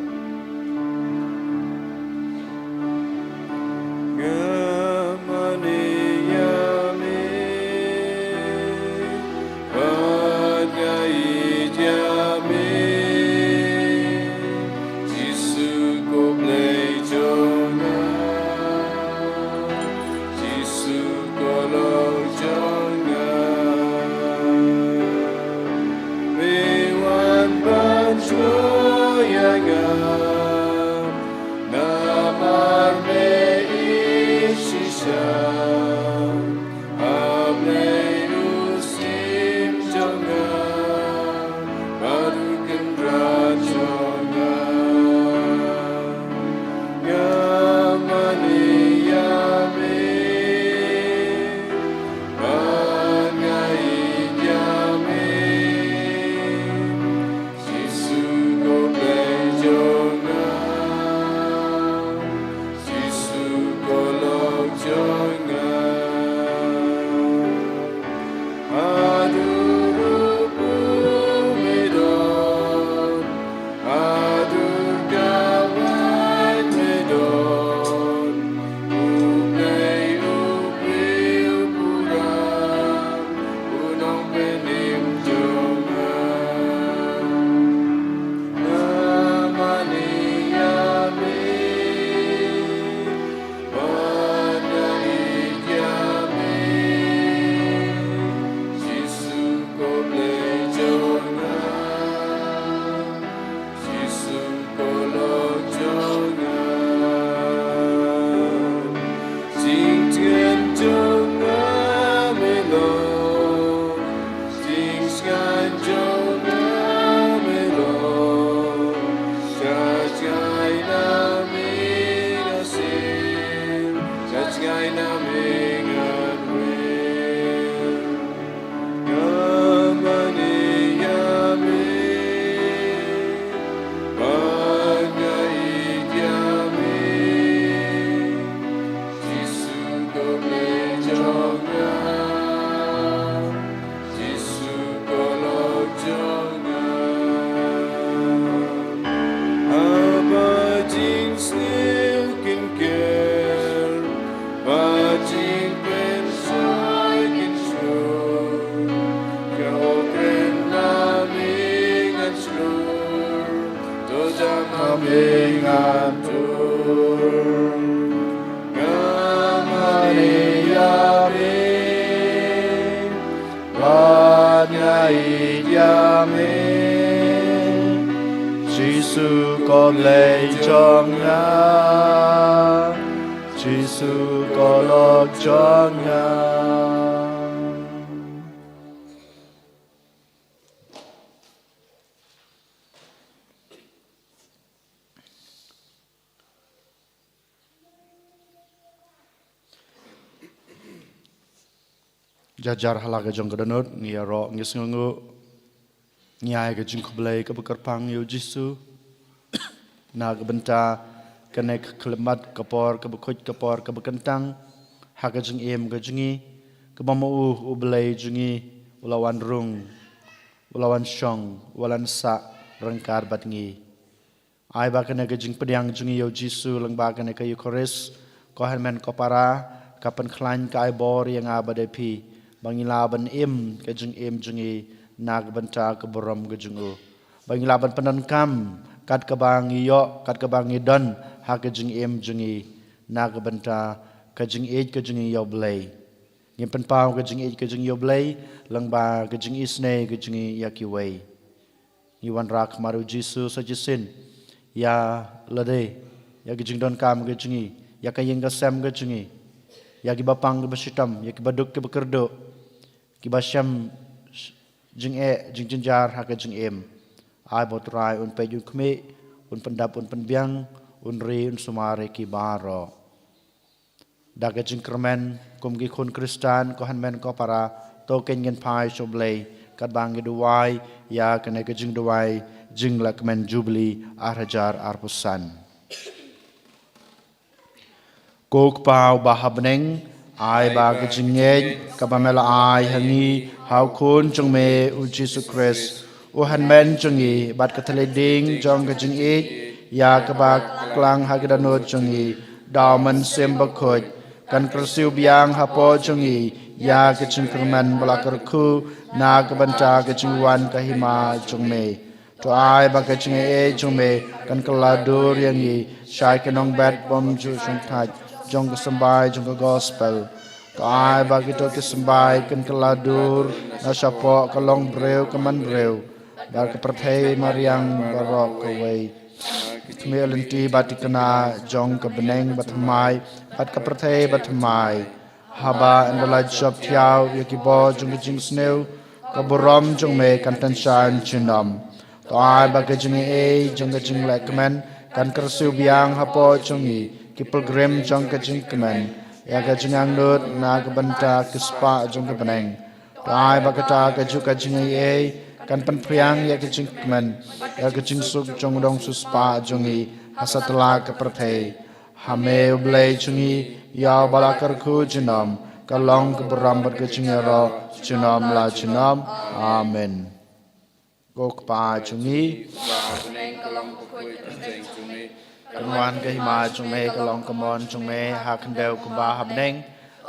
Nga mane ïa me, bad nga ïeit ïa me, Jisu ko Blei jong nga, Jisu ko Lok jong nga. Me wan ban shuwa ïa nga, namar me ïeit shisha. A Blei u syiem jong nga, bad u kynrad jong nga. Nga mane ïa me, bad nga ïeit ïa me, Jisu ko Blei jong nga, Jisu ko Lok jong nga. Haduh ruh me don, haduh kawei me don, U Blei u briew pura, u nongpynim jong nga. Nga mane ïa me, bad nga ïeit ïa me, Jisu ko Blei jong nga, Jisu ko Lok jong nga. Jingtngen jong nga me long, jingsngewsih jong nga me long, sha jngai na me nga sien, sha jngai na me ngan wer. Nga mane ïa me, bad nga ïeit ïa me, Jisu ko Blei jong nga, Jisu ko Lok jong nga. Haba jingsniew kin ker, ba jingpynshoi kin shlur, ïa u kren na me ngan shlur, to jam ha me ngan tur. Nga mane ïa me, bad nga ïeit ïa me, Jisu ko Blei jong nga, Jisu ko Lok jong nga. Jar jar ha la ka jong ka dohnud, ngi ïaroh, ngi sngewnguh, ngi ai ka jingkhublei kaba kyrpang ïa u Jisu, na ka bynta kane ka khyllipmat ka por kaba khuid, ka por kaba kyntang ha ka jingim ka jong ngi, kaba ma u, u Blei jong ngi u la wan rung, u la wan shong, u la wan sah ryngkat bad ngi. Ai ba kane ka jingpdiang jong ngi ïa u Jisu lyngba kane ka Eukharist, ko hynmen ko para, ka pynkhlaiñ, ka ai bor ïa nga bad ïa phi, ba ngin lah ban im ka jingim jong ngi na ka bynta ka burom ka jong u, ba ngin lah ban pyndonkam kat kaba ngi ïoh, kat kaba ngi don ha ka jingim jong ngi, na ka bynta ka jingïeit ka jong ngi ïa u Blei. Ngin pynpaw ka jingïeit ka jong ngi ïa u Blei lyngba ka jingisynei ka jong ngi ïa kiwei. Ngi wanrah khmat u Jisu sa shisien ïa lade, ïa ki jingdonkam ka jong ngi, ïa ka ïing ka sem ka jong ngi, ïa kiba pang kiba shitom, ïa kiba duk kiba kyrduh, kiba shem jingeh jingjynjar ha ka jingim. Ai ba u Trai un peit un khmih, un pyndap un pynbiang, un ri un sumar ïa ki baroh. Da ka jingkyrmen kum ki khun Khristan, ko hynmen ko para, to keiñ ngin phai sha u Blei katba ngi duwai ïa kane ka jingduwai jinglehkmen Jubili ar hajar arphew san. Ko Kpa uba ha bneng, ai ba ka jingngeit kaba me la ai ha ngi ha u Khun jong me u Jisu Khrist, u hynmen jong ngi, bad ka thylliej ding jong ka jingïeit, ïa kaba klang ha ki dohnud jong ngi da u Mynsiem Bakhuid, kan kyrsiew biang hapoh jong ngi ïa ka jingkyrmen ba la kyrkhu na ka bynta ka jingwan ka hima jong me. To ai ba ka jingaiei jong me kan kylla dur ïa ngi sha ki nongbet bymjukthait jong ka symbai jong ka gospel. To ai ba kito ki symbai kan kylla dur na shapoh ka longbriew ka manbriew bad ka pyrthei mariang baroh kawei. Khmih lynti bad thikna jong ka bneng bathymmai bad ka pyrthei bathymmai. Haba ynda la jop thiaw ïa ki bor jong ka jingsniew, ka burom jong me kan tyngshaiñ junom. To ai ba ka jingaiei jong ka jinglehkmen kan kyrsiew biang hapoh jong ngi ki pilgrim jong ka jingkmen ïa ka jingangnud na ka bynta ki spah jong ka bneng. To ai ba kata kajuh ka jingaiei kan pynphriang ïa ka jingkmen ïa ka jingsuk jong u nongsiewspah jong ngi ha satlak ka pyrthei. Ha me U Blei jong ngi, ïa uba la kyrkhu junom, ka long ka burom bad ka jingïaroh junom la junom. Amen. Ko Kpa jong ngi, kan wan ka hima jong me, ka long ka mon jong me ha khyndew kumba ha bneng.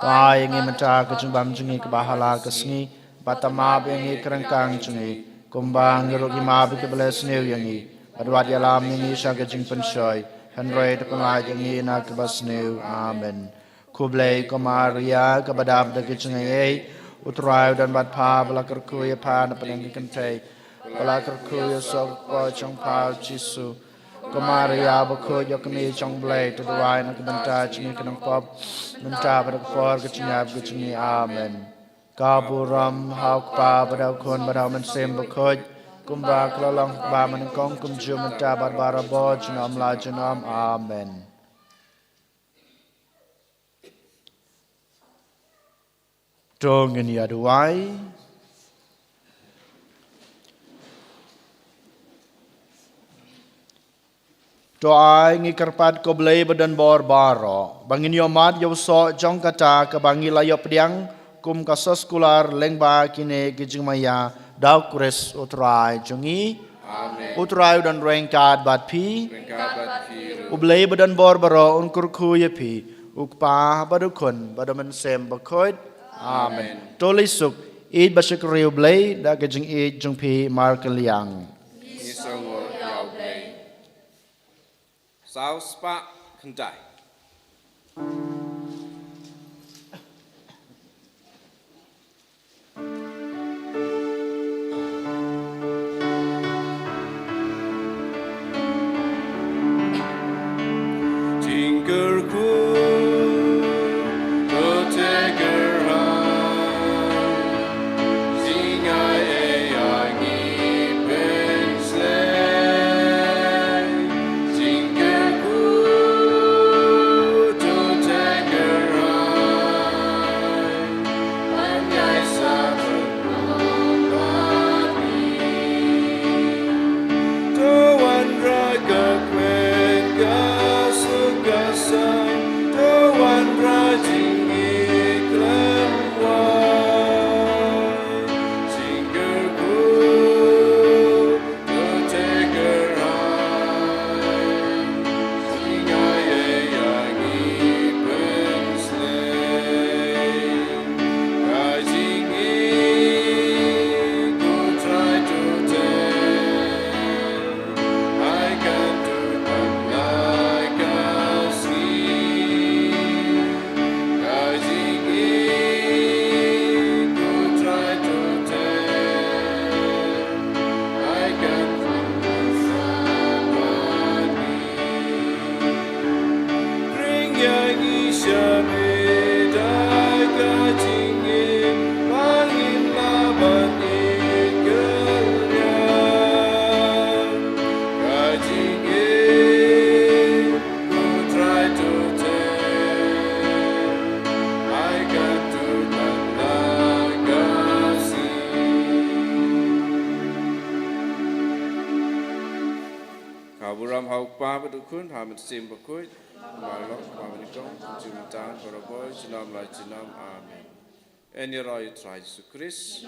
To ai ïa ngi mynta ka jingbam jong ngi kaba ha la ka sngi, bad to map ïa ngi ki ryngkang jong ngi, kumba ngi ruh ngi map ïa kiba leh sniew ïa ngi. Bad wat ïalam ïa ngi sha ka jingpynshoi, hynrei to pynlait ïa ngi na kaba sniew. Amen. Khublei ko Maria, kaba dap da ka jingaiei, U Trai u don bad pha, ba la kyrkhu ïa pha na pdeng ki kynthei, ba la kyrkhu ïa u soh ka kpoh jong pha u Jisu. Ko Maria bakhuid, ïoh kmie jong U Blei, to duwai na ka bynta jong ngi ki nongpop, mynta bad ha ka por ka jingïap ka jong ngi. Amen. Ka burom ha U Kpa bad ha U Khun bad ha U Mynsiem Bakhuid, kumba ka la long ha kaba nyngkong, kumjuh mynta bad barabor, junom la junom. Amen. To ngin ïa duwai. To ai ngi kyrpad ko Blei ba don bor baroh, ba ngin ïoh mad ïa u soh jong kata kaba ngi la ïoh pdiang kum ka soskular lyngba kine ki jingmaïa da U Khrist U Trai jong ngi. Amen. U Trai u don ryngkat bad phi. Ryngkat bad phi ruh. U Blei ba don bor baroh un kyrkhu ïa phi, U Kpa bad U Khun bad U Mynsiem Bakhuid. Amen. Amen. To leit suk, ïeit bad shakri U Blei da ka jingïeit jong phi markylliang. Ngi sngewnguh ïa U Blei. Saw spah khyndai. Jingkyrkhu, to te kyrhai. Jingaiei ïa ngi pynslei. Jingkyrkhu, to te kyrhai. Ka burom ha U Kpa bad U Khun, ha U Mynsiem Bakhuid, kumba la long ha kaba nyngkong, kumjuh mynta, barabor, junom la junom. Amen. Yn ïaroh ïa U Trai Jisu Khrist.